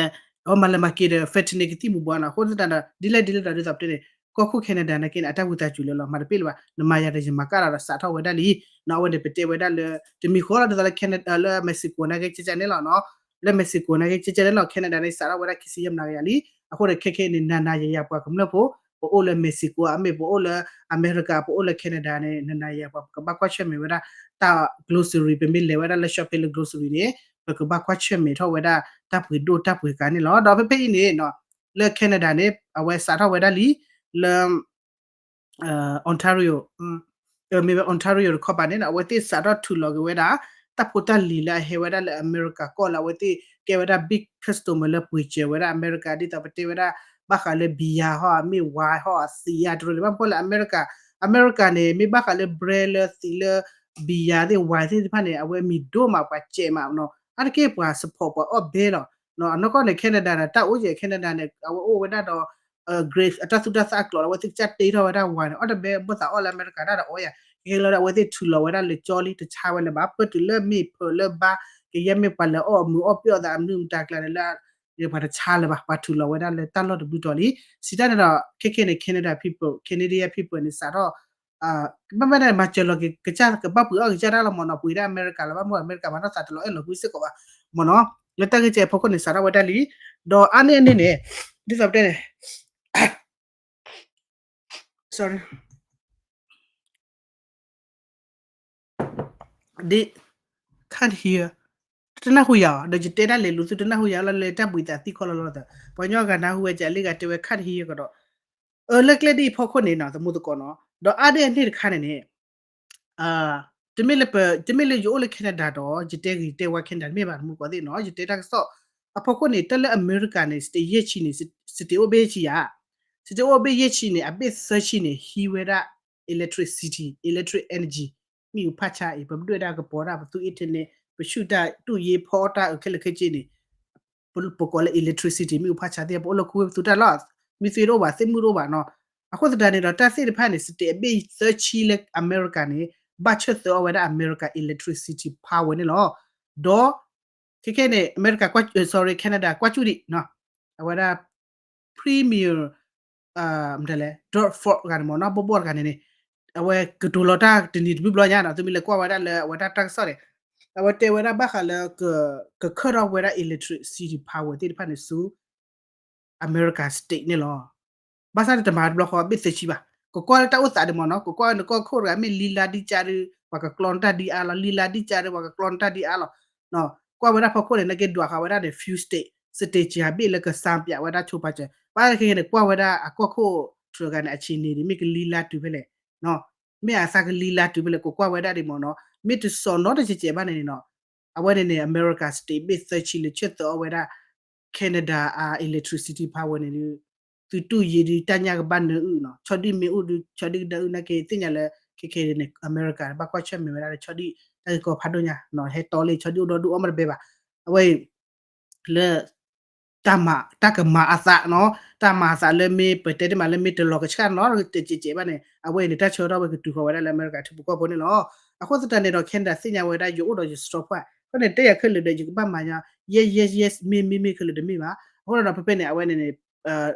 အဝဲမၤလၢမၤက့ၤဒီး fentanyl ကသံၣ်မူၤဘှီးနီၤ. အဃိသတးဒီး ဒ်လဲၣ်ဒ်လဲၣ်ဒီး ဒ်သိးပတဲန့ၣ် ကီၢ်ခိၣ် Canada နာ်က့န့ၣ် အတၢ်ဝံသးစူၤလၢလီၤ မၤတပ့ၢ်လၢၤဘၣ်. နမၤယၤဒီးယမၤကၣ်လီၤဒီးစးထီၣ်ဝဲဒၣ်လံနီၤ. အဝဲန့ၣ်ပတဲဝဲဒၣ်လၢ တမံၤဃီလီၤ ဒ်သိးလၢ Canada လၢ Mexico နာ်က့ကဲကဲန့ၣ်လီၤနီၤ. လၢ Mexico နာ်က့ကဲကဲန့ၣ်လီၤ Canada န့ၣ် စးထီၣ်ဝဲဒၣ်ခံဆံယဲၢ်မနၤကယၤလံ. အဃိန့ၣ် ခဲခဲန့ၣ် နၤနၤယၤယၤပှၤကမျၢၢ်ဖိ ပအိၣ်လၢ Mexico အမ့ၢ် ပအိၣ်လၢ အမဲရကၤ ပအိၣ်လၢ Canada န့ၣ် နၤနၤယၤယၤပှၤ ပကဘၣ်ကွၢ်ဆၢၣ်မဲာ်ဝဲဒၣ် တၢ် grocery ပမ့ၢ်လဲၤဝဲဒၣ်လၢ shopping လၢ grocery န့ၣ် ပကဘၣ်ကွၢ်ဆၢၣ်မဲာ်ထီၣ်ဝဲဒၣ် တၢ်ပှ့ၤဒိၣ်တၢ်ပှ့ၤကၤန့ၣ်လီၤ. ဒီးဖဲဖဲအံၤန့ၣ် လၢ Canada န့ၣ် အဝဲစးထီၣ်ဝဲဒၣ်လံ လၢ Ontario မ့ၢ်ဝဲ Ontario တခီပၤန့ၣ် အဝဲသ့ၣ်စးထီၣ်ထုးလီၤက့ၤဝဲဒၣ် တၢ်ဖိတၢ်လံၤလၢအဟဲဝဲဒၣ်လၢအမဲရကၤကီၢ်လၢအဝဲသ့ၣ်ကဲဝဲဒၣ် big customer လၢပှ့ၤစၢၤဝဲဒၣ်အမဲရကၤ ဒ်သိးပတဲဝဲဒၣ် ဘၣ်ဃးလၢ beer ဟီ အမ့ၢ် wine ဟီ အသံးယါတရၢလံ ဘၣ်မနုၤဃိလၢအမဲရကၤ အမဲရကၤန့ၣ် မ့ၢ်ဘၣ်ဃးလၢ brand လၢသံးလၢ beer သ့ၣ် wine သ့ၣ်တဖၣ်န့ၣ် အဝဲမံၤဒိၣ်မးပှၤစဲးမးနီၤ အါတက့ၢ်ပှၤ support ပှၤအီၣ်ဘဲလီၤ. အနီၢ်ကီၢ်န့ၣ် Canada န့ၣ် တၢ်အိၣ်ယဲၢ် Canada န့ၣ် အဝဲအိၣ်ဝဲဒၣ်ဒီး grape အတၢ်သူၣ်တၢ်သၣ်အကျိၤ အဝဲသ့ၣ်ကစၢ်တ့ထီၣ်ဝဲဒၣ် wine န့ၣ် အီၣ်တဘဲဘၣ်သးအီၣ်လၢအမဲရကၤဒၣ်ဒီးအီၣ်ယၤ ကဲလီၤဒီးအဝဲသ့ၣ်ထုးလီၤဝဲဒၣ်လၢကၠီလံ တဆါဝဲလၢၤဘၣ် ပတုၤလၢမ့ၢ်ဖၢးလၢဘါ ကယဲၢ်မ့ၢ်ပှၤလဲၤအီၣ်အမုာ်အီၣ်ပျီၢ်သးအမနုၤမတၤကျါန့ၣ်လၢ ပှၤတဆါလၢၤဘၣ် ပှၤထုးလီၤဝဲဒၣ်လၢတၢ်လီၢ်တဘျုးတီၤလံ. စံးတၢ်န့ၣ်ဒီး ခဲခဲန့ၣ် Canada people Canadian people န့ၣ် စးထီၣ် ဘၣ်မ့ၢ်န့ၣ် မၤစၢၤလီၤက့ၤကစၢ် ကဘၣ်ပှ့ၤအီၣ်ကစၢ်တၢ်လီၤမ့ၢ်နီၤ ပှ့ၤဒၣ်အမဲရကၤလီၤ ဘၣ်မ့ၢ်အမဲရကၤမၤထီၣ်သးတလီၤအဲၣ်လီၤကွံစ့ၢ်ကီးဘၣ်မ့ၢ်နီၤ လၢတၢ်ဂ့ၢ်ကဲအဖီခိၣ်န့ၣ် စးထီၣ်ဝဲဒၣ်လံ ဒီးအါန့ၢ်အန့ၣ်န့ၣ် ဒ်သိးပတဲန့ၣ် sorry ဒ် can't hear တနၢ်ဟူယၤအီၤ ဒီးယတဲဒၣ်လဲာ်လူၤသုတနၢ်ဟူယၤလီၤ လၢတၢ်ဘှံးသးသံခီလီၤလီၤသး ပှၤကညီဂၤနၢ်ဟူဝဲကလ့ၣ်ဂၤတဲဝဲ can't hear ကဒီး အၢ လၢကျဲဒ်အံၤဖီခိၣ်န့ၣ်နီၤ သမူသကိးနီၤ ဒီးအါဒ့ၣ်အန့ၣ်တခါန့ၣ်န့ၣ် တမ့ၢ်လၢပ တမ့ၢ်လၢယအိၣ်လၢ Canada ဒီး ယတဲဂ့ၤတဲဝါ Canada တမ့ၢ်ဘၣ် သမူသကိးသ့ၣ်နီၤ ယတဲတၢ်ကစီၣ် အဖီခိၣ်န့ၣ် တၢ်လၢအမဲရကၤန့ၣ် state ယဲၢ်ဆံန့ၣ် state အိၣ်ဘ့ၣ်ယဲၢ်ဆံယၤ state အိၣ်ဘ့ၣ်ယဲၢ်ဆံန့ၣ် အဘ့ၣ်သၢဆံန့ၣ် ဟံးဝဲဒၣ် electricity electric energy မ့ၣ်အူဖးဆါအံၤ ပမ့ၢ်ဒွဲၣ်ဒၣ်ကပီၤဒၣ် ပသူ internet ပဆူၣ်တၢ်တူၢ်ယ့ဖီတၢ်အခဲလၢာ်ခဲဆ့န့ၣ် ပကိးလၢ electricity မ့ၣ်အူဖးဆါသ့ၣ် ပအိၣ်လၢခူဝ့ၢ်ပသူတၢ်လီၢ် မ့ၢ်သ့တအိၣ်ဘၣ် သ့ၣ်မုၢ်တအိၣ်ဘၣ်နီၤ အဃိသတးန့ၣ်ဒီး တၢ်သ့ၣ်တဖၣ်န့ၣ် state အဘ့ၣ်သၢဆံလၢအမဲရကၤန့ၣ် ဘၣ်ဆၢၣ်သၢအီၣ်ဝဲဒၣ်အမဲရကၤ electricity power န့ၣ်လီၤ. ဒီး ခဲခဲန့ၣ် အမဲရကၤ sorry Canada ကွၢ်ကၠူၣ်ဒံး အဝဲဒၣ် premier မတၤလဲၣ် Doug Ford တဂၤန့ၣ်မ့ၢ်နီၤ ဘီၣ်ဘီၣ်တဂၤန့ၣ်န့ၣ် အဝဲကတိၤလီၤတၢ်တနံၤတဘျုးဘျီညါနီၤ သုမ့ၢ်လဲၤကွၢ်ဝဲဒၣ်လၢအဝဲဒၣ်တၢ်ကစီၣ်န့ၣ် အဝဲတဲဝဲဒၣ်ဘၣ်ဃးလၢ ကခၢၣ်ထီၣ်ဝဲဒၣ် electricity power သ့ၣ်တဖၣ်န့ၣ်ဆူ အမဲရကၤ state န့ၣ်လီၤ. ဘၣ်ဆၣ်န့ၣ်တမၤတဘျီဃီ ဘ့ၣ်သၢဆံဘၣ် ကကွၢ်လၢတၢ်အိၣ်သးဒံးမ့ၢ်နီၤ ကကွၢ်နကီၢ်ခိၣ်တဂၤ မ့ၢ်လံလါဒံကၢ်ဒီး ပှၤကကျီနတၢ်ဒံအါလီၤ လံလါဒံကၢ်ဒီး ပှၤကကျီနတၢ်ဒံအါလီၤ ကွၢ်ဝဲဒၣ်ဖီခိၣ်န့ၣ် နက့ဒွးဃာ်ဝဲဒၣ်န့ၣ် fuel state state ကဘ့ၣ်လၢကစၢ်ပၠးဝဲဒၣ် ချိုးဖးစၢၤ ဘၣ်ခဲခဲန့ၣ် ကွၢ်ဝဲဒၣ်အကီၢ်ခိၣ်တဂၤန့ၣ် အဆံးန့ၣ်ဒံး မ့ၢ်ကလံလါတုၤဖဲလဲၣ် မ့ၢ်အသးကလံလါတုၤဖဲလဲၣ် ကကွၢ်ဝဲဒၣ်ဒံးမ့ၢ်နီၤ မ့ၢ်တစီၢ်နီတစဲးစဲးဘၣ်န့ၣ်နီၤ အဝဲန့ၣ်န့ၣ် အမဲရကၤ state ဘ့ၣ်သၢဆံလၢဆၢၣ်သၢအီၣ်ဝဲဒၣ် Canada အ electricity power န့ၣ်ဒုး သုတူၢ်ယံၤဒုးတၢ်ညၣ်ကဘၣ်နၢအုၣ်နီၤ, ဆီဒံၣ်မ့ၢ်အိၣ်ဒုး ဆီဒံၣ်ကဒၢအုၣ်နာ်က့ သ့ၣ်ညါလၢ ခဲခဲန့ၣ် အမဲရကၤဘၣ်ကွၢ်ဆၢၣ်မဲာ်ဝဲဒၣ်လၢဆီဒံၣ်တၢ်ဂ့ၢ်ကီဖးဒိၣ်ညါနီၤ, ဟဲတီလံ ဆီဒံၣ်အိၣ်ဒီဒူၣ်အီၣ်မ့ၢ်တဘဲဘၣ်, အဝဲအံၤ လၢ တၢ်မၤ တၢ်ကမၤအသးနီၤ, တၢ်မၤအသးလၢမ့ၢ်ပတဲတ့ၢ်မးလၢမ့ၢ်တလီၤကဆှၣ်နီၤ တကဲးကဲးဘၣ်န့ၣ် အဝဲအံၤန့ၣ် တၢ်ဆၢကတီၢ်ဝဲကတုၤဃီၤဝဲဒၣ်လၢအမဲရကၤထံဖိကီၢ်ဖိန့ၣ်လီၤ. အဃိသတးန့ၣ်ဒီး Canada သ့ၣ်ညါဝဲဒၣ် ယအိၣ်ဒီးယ strong point အဃိန့ၣ် တဲယၤခဲလၢာ်ဒီး ယကဘၣ်မၤညါ yes yes yes မ့ၢ်မ့ၢ်မ့ၢ်ခဲလၢာ်တမ့ၢ်ဘၣ်. အဃိဒီးဖဲဖဲန့ၣ် အဝဲန့ၣ်န့ၣ်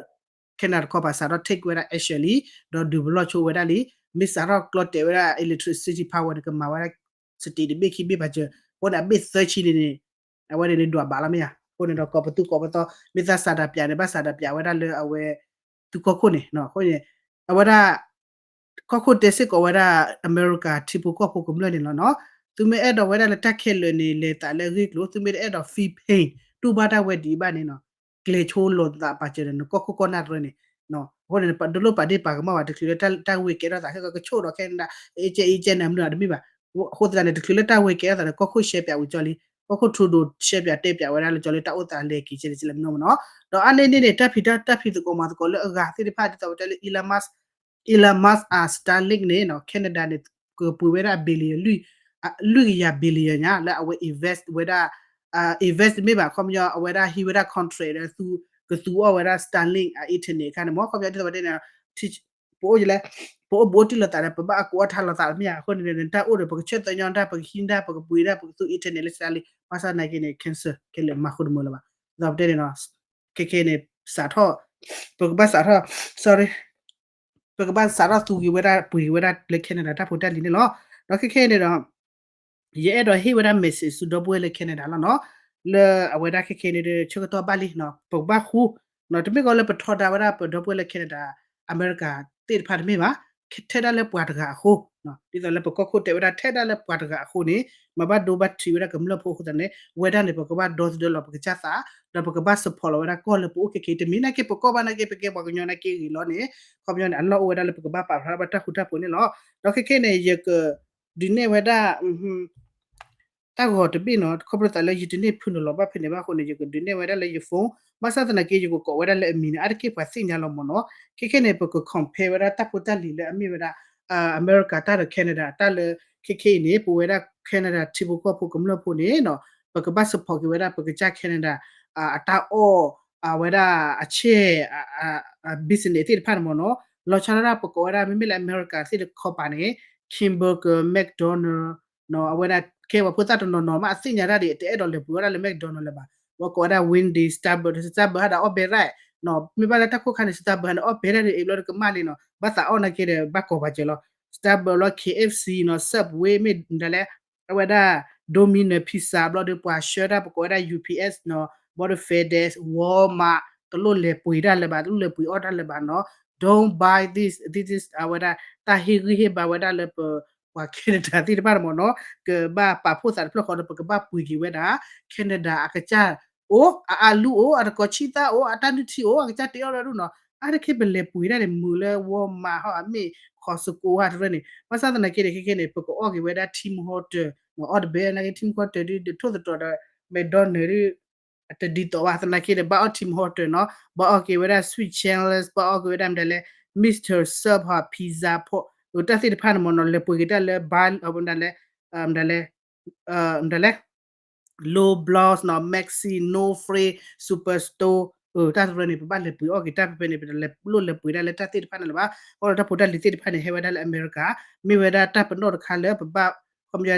Canada တခီပၤစးထီၣ် take ဝဲဒၣ် action လံ, ဒီးဒုးပလီၢ်ဆိဝဲဒၣ်လံ, မ့ၢ်စးထီၣ်ကျီတဲာ်ဝဲဒၣ် electricity power န့ၣ် ကမၤဝဲဒၣ် state တဘ့ၣ်ခံဘ့ၣ်ပာ်စၢၤ, အဃိန့ၣ် အဘ့ၣ်သၢဆံန့ၣ်န့ၣ် အဝဲန့ၣ်န့ၣ်ဒွးဘၣ်လီၤမ့ၢ်ဧါ. အဃိန့ၣ်ဒီး ကိးပသူကိးပသီ မ့ၢ်သးစးဒးပၠးန့ၣ် ဘၣ်စးဒးပၠးဝဲဒၣ်လၢအဝဲ သုကီၢ်ခိၣ်န့ၣ်, အဃိန့ၣ် အဝဲဒၣ် ကီၢ်ခိၣ်တဲစ့ၢ်ကီးဝဲဒၣ် အမဲရကၤထံဖိကီၢ်ဖိကမျၢၢ်န့ၣ်လီၤနီၤ. သုမ့ၢ်အဲၣ်ဒိးဝဲဒၣ်လၢတၢ်ခဲလၢာ်န့ၣ် လဲၤသးလၢအဂ့ၢ်ကျိၤ, သုမ့ၢ်တအဲၣ်ဒိး feel pain တူၢ်ဘၣ်တၢ်ဝဲဒံးဘၣ်န့ၣ်နီၤ, ကျဲၤဆိလိာ်သးပာ်စၢၤဒီး နကီၢ်ခိၣ်ကီၢ်နၢ်တရၢန့ၣ် အဃိန့ၣ် ဒိလိၣ်ပာ်ဒ့ၣ်ပာ်ကမၣ်ဘၣ် တချုးလၢတၢ်ဝဲၤကဲထီၣ်သးခဲကဆိၣ်ဒီး Canada အ့ကဲအ့ကဲန့ၣ် မနုၤအတမ့ၢ်ဘၣ်. အဃိသတးန့ၣ် တချုးလၢတၢ်ဝဲၤကဲထီၣ်သးန့ၣ် ကီၢ်ခိၣ်ရှဲပၠးဝံၤကၠီလံ, ကီၢ်ခိၣ် Trudeau ရှဲပၠးတဲပၠးဝဲဒၣ်လၢကၠီလၢတၢ်အိၣ်သးလဲၤက့ၤကဲန့ၣ် ကလဲၤမနီၤမနီၤ. ဒီးအါန့ၢ်န့ၣ်န့ၣ် တၢ်ဖံးတၢ် တၢ်ဖံးသကိးမၤသကိးလၢအဂၤသ့ၣ်တဖၣ် ဒ်သိးပတဲလၢ Elon Musk Elon Musk အ Starlink န့ၣ်နီၤ Canada န့ၣ် ကပှ့ၤဝဲဒၣ် billion လွံၢ်ကယၤ billion ညါ လၢအဝဲ invest ဝဲဒၣ် invest မ့ၢ်ဘၣ် ခီပညီ အဝဲဒၣ်ဟံးဝဲဒၣ် contract ဒီး ကသူအီၣ်ဝဲဒၣ် Starlink အ internet အခါန့ၣ် မ့ၢ်ခီပညီဒ်သိးပတဲန့ၣ် ပအိၣ်လဲၣ် ပအိၣ်ဘူးအိၣ်တံၢ်လိာ်သးဒီး ပဘၣ်အကူအီၣ်ထါလိာ်သးမ့ၢ်ဧါ. အဃိန့ၣ် တၢ်အိၣ်ဒီး ပကဆၢသၢညီတၢ် ပကဟံးတၢ် ပကပှ့ၤတၢ် ပကသူ internet လၢ Starlink ဘၣ်ဆၣ်သနာ်က့န့ၣ် cancel ခဲလၢာ်မၤဃုတမုာ်လၢၤဘၣ်. ဒ်သိးပတဲန့ၣ်နီၤ ခဲခဲန့ၣ် စးထီၣ် ပကဘၣ်စးထီၣ် sorry ပကဘၣ်စးထီၣ်သူက့ၤဝဲဒၣ် ပှ့ၤက့ၤဝဲဒၣ်လၢ Canada တၢ်ဖိတၢ်လံၤန့ၣ်လီၤ. ဒီးခဲခဲန့ၣ်ဒီး ယအဲၣ်ဒိးဟ့ၣ်ဝဲဒၣ် message ဆူဒီပုၢ်ဝဲၢ်လၢ Canada လီၤနီၤ. လၢအဝဲဒၣ်ခဲခဲန့ၣ်ဒီး ဆၢကတီၢ်ဘၣ်လံနီၤ ပကဘၣ်ဃူ တမ့ၢ်ကီးလၢပထီဒါဝဲဒၣ်ပဒီပုၢ်ဝဲၢ်လၢ Canada အမဲရကၤသ့ၣ်တဖၣ်တမ့ၢ်ဘၣ်, ထဲဒၣ်လၢပှၤတဂၤအဃိ, ဒ်သိးလၢပကီၢ်ခိၣ်တဲဝဲဒၣ် ထဲဒၣ်လၢပှၤတဂၤအဃိန့ၣ် မၤဘၣ်ဒိဘၣ်ထံးဝဲဒၣ်ကမျၢၢ်ဖိအဃိသတးန့ၣ် ဝဲဒၣ်န့ၣ် ပကဘၣ်ဒီသဒၢလီၤပကစၢ်သး ဒီးပကဘၣ် support လီၤဝဲဒၣ်ကီၢ်လၢပအိၣ်ခဲခဲ တမံၤနာ်က့ ပကီၢ်ဘၣ်နာ်က့ ပကဲပှၤကညီနာ်က့ဂ့ၤလီၤန့ၣ် ခီပညီန့ၣ် အလီၢ်အိၣ်ဝဲဒၣ်လၢပကဘၣ်ပာ်ဖျါထီၣ်ဘၣ်တၢ်ဃူတၢ်ဖိးန့ၣ်လီၤ. ဒီးခဲခဲန့ၣ် ယကဒုးနဲၣ်ဝဲဒၣ် တၢ်ဂီၤတဘ့ၣ်နီၤ ခီဖျိသးလၢယတန့ၢ်ဖုနုာ်လီၤဘၣ်ဖဲန့ၣ်ဘၣ်အဃိန့ၣ် ယကဒုးနဲၣ်ဝဲဒၣ်လၢယ phone, ဘၣ်ဆၣ်သနာ်က့ ယကကိးဝဲဒၣ်လၢအမံၤန့ၣ် အါတက့ၢ်ပှၤသ့ၣ်ညါလီၤမ့ၢ်နီၤ. ခဲခဲန့ၣ် ပက compare ဝဲဒၣ်တၢ်ဖိတၢ်လံၤလၢအမ့ၢ်ဝဲဒၣ် အမဲရကၤတၢ်ဒီး Canada တၢ်လၢ ခဲခဲအံၤန့ၣ် ပဝဲဒၣ် Canada ထံဖိကီၢ်ဖိကမျၢၢ်ဖိန့ၣ်နီၤ ပကဘၣ် support က့ၤဝဲဒၣ် ပကစၢ် Canada အတၢ်အီၣ် အဝဲဒၣ်အဆဲၣ် business သ့ၣ်တဖၣ်န့ၣ်မ့ၢ်နီၤ. လီၤဆီဒၣ်တၢ် ပကိးဝဲဒၣ် မ့မ့ၢ်လၢအမဲရကၤသ့ၣ်တခီပၤန့ၣ် Kimberger McDonald နီၤ အဝဲဒၣ်ကဲပှၤဖိသၣ်တနီၤနီၤမး အသ့ၣ်ညါတၢ်ဒ် တအဲၣ်ဒိးလဲၤပှ့ၤအီၣ်ဒၣ်လၢ McDonald လၢၤဘၣ်. ဝဲကိးဝဲဒၣ် Wendy's, Starbucks, Starbucks ဟးဒၣ်အီၣ်ဘဲရၣ်နီၤ မ့ၢ်ဘၣ်လၢတၢ်ခိၣ်ခါန့ၣ် Starbucks န့ၣ် အီၣ်ဘဲရၣ်ဒ်အံၤဘျီဒီးကမၣ်လံနီၤ ဘၣ်သးအီၣ်နာ်က့ဒီး ဘၣ်ကိးပှၤစၢၤလီၤ. Starbucks လီၤ K F C နီၤ Subway မ့ၢ်ဒ်လဲၣ် အဝဲဒၣ် Domino's Pizza ဘျီဒီး ပှၤဆှၢတၢ် ပကိးဝဲဒၣ် U P S နီၤ ဘျီဒီး FedEx, Walmart တလိၣ်လဲၤပှ့ၤတၢ်လၢၤဘၣ် တလိၣ်လဲၤပှ့ၤအီၣ်တၢ်လၢၤဘၣ်နီၤ. Don't buy this, this is အဝဲဒၣ် တၢ်ဟ့ၣ်ဂံၢ်ဟ့ၣ်ဘါဝဲဒၣ်လၢပ ပှၤ Canada သ့ၣ်တဖၣ်န့ၣ်မ့ၢ်နီၤ ကဘၣ်ပာ်ဖှိၣ်သးတဖျၢၣ်ဃီဒီး ပကဘၣ်ပှ့ၤက့ၤဝဲဒၣ် Canada အကစၢ်အိၣ် အအါလူအိၣ် အတကိးဆံသၣ်အိၣ် အတၢ်နုၢ်ထံအိၣ် အကစၢ်တ့အီၣ်ဒၣ်ဒူၣ်နီၤ. အါတက့ၢ်ပလဲၤပှ့ၤဒၣ်န့ၣ် မုာ်လၢ Walmart ဟီ အမ့ၢ် Costco ဟးတရၢန့ၣ် ဘၣ်ဆၣ်သနာ်က့ဒီး ခဲခဲန့ၣ် ပကအီၣ်က့ၤဝဲဒၣ် Tim Hortons နီၤ အီၣ်တဘဲနာ်က့ Tim Hortons ဒ်ဒ်ထိၣ်သတြီၤဒီး McDonald ဒ် တဒ်သိးဘၣ်သနာ်က့ဒီး ဘၣ်အီၣ် Tim Hortons နီၤ ဘၣ်အီၣ်က့ၤဝဲဒၣ် Swiss Chalet ဘၣ်အီၣ်က့ၤဝဲဒၣ်မတၤလဲၣ် Mister Sub ဟီ Pizza ဖီ တၢ်သ့ၣ်တဖၣ်န့ၣ်မ့ၢ်နီၤ လဲၤပှ့ၤက့ၤတၢ်လၢ ဘၣ် မတၤလဲၣ် မတၤလဲၣ် Loblaws နီၤ Maxi, No Frills, Superstore တၢ်တရၢန့ၣ် ပဘၣ်လဲၤပှ့ၤအီၣ်က့ၤတၢ်ဖဲဖဲန့ၣ် ပတလဲၤလိၣ်လဲၤပှ့ၤဒၣ်လၢတၢ်သ့ၣ်တဖၣ်န့ၣ်လၢၤဘၣ်. အဃိဒီးတၢ်ဖိတၢ်လံၤသ့ၣ်တဖၣ်န့ၣ် ဟဲဝဲဒၣ်လၢအမဲရကၤ မ့ၢ်ဝဲဒၣ်တၢ်ပနီၣ်တခါလၢပဘၣ် ခီပညီ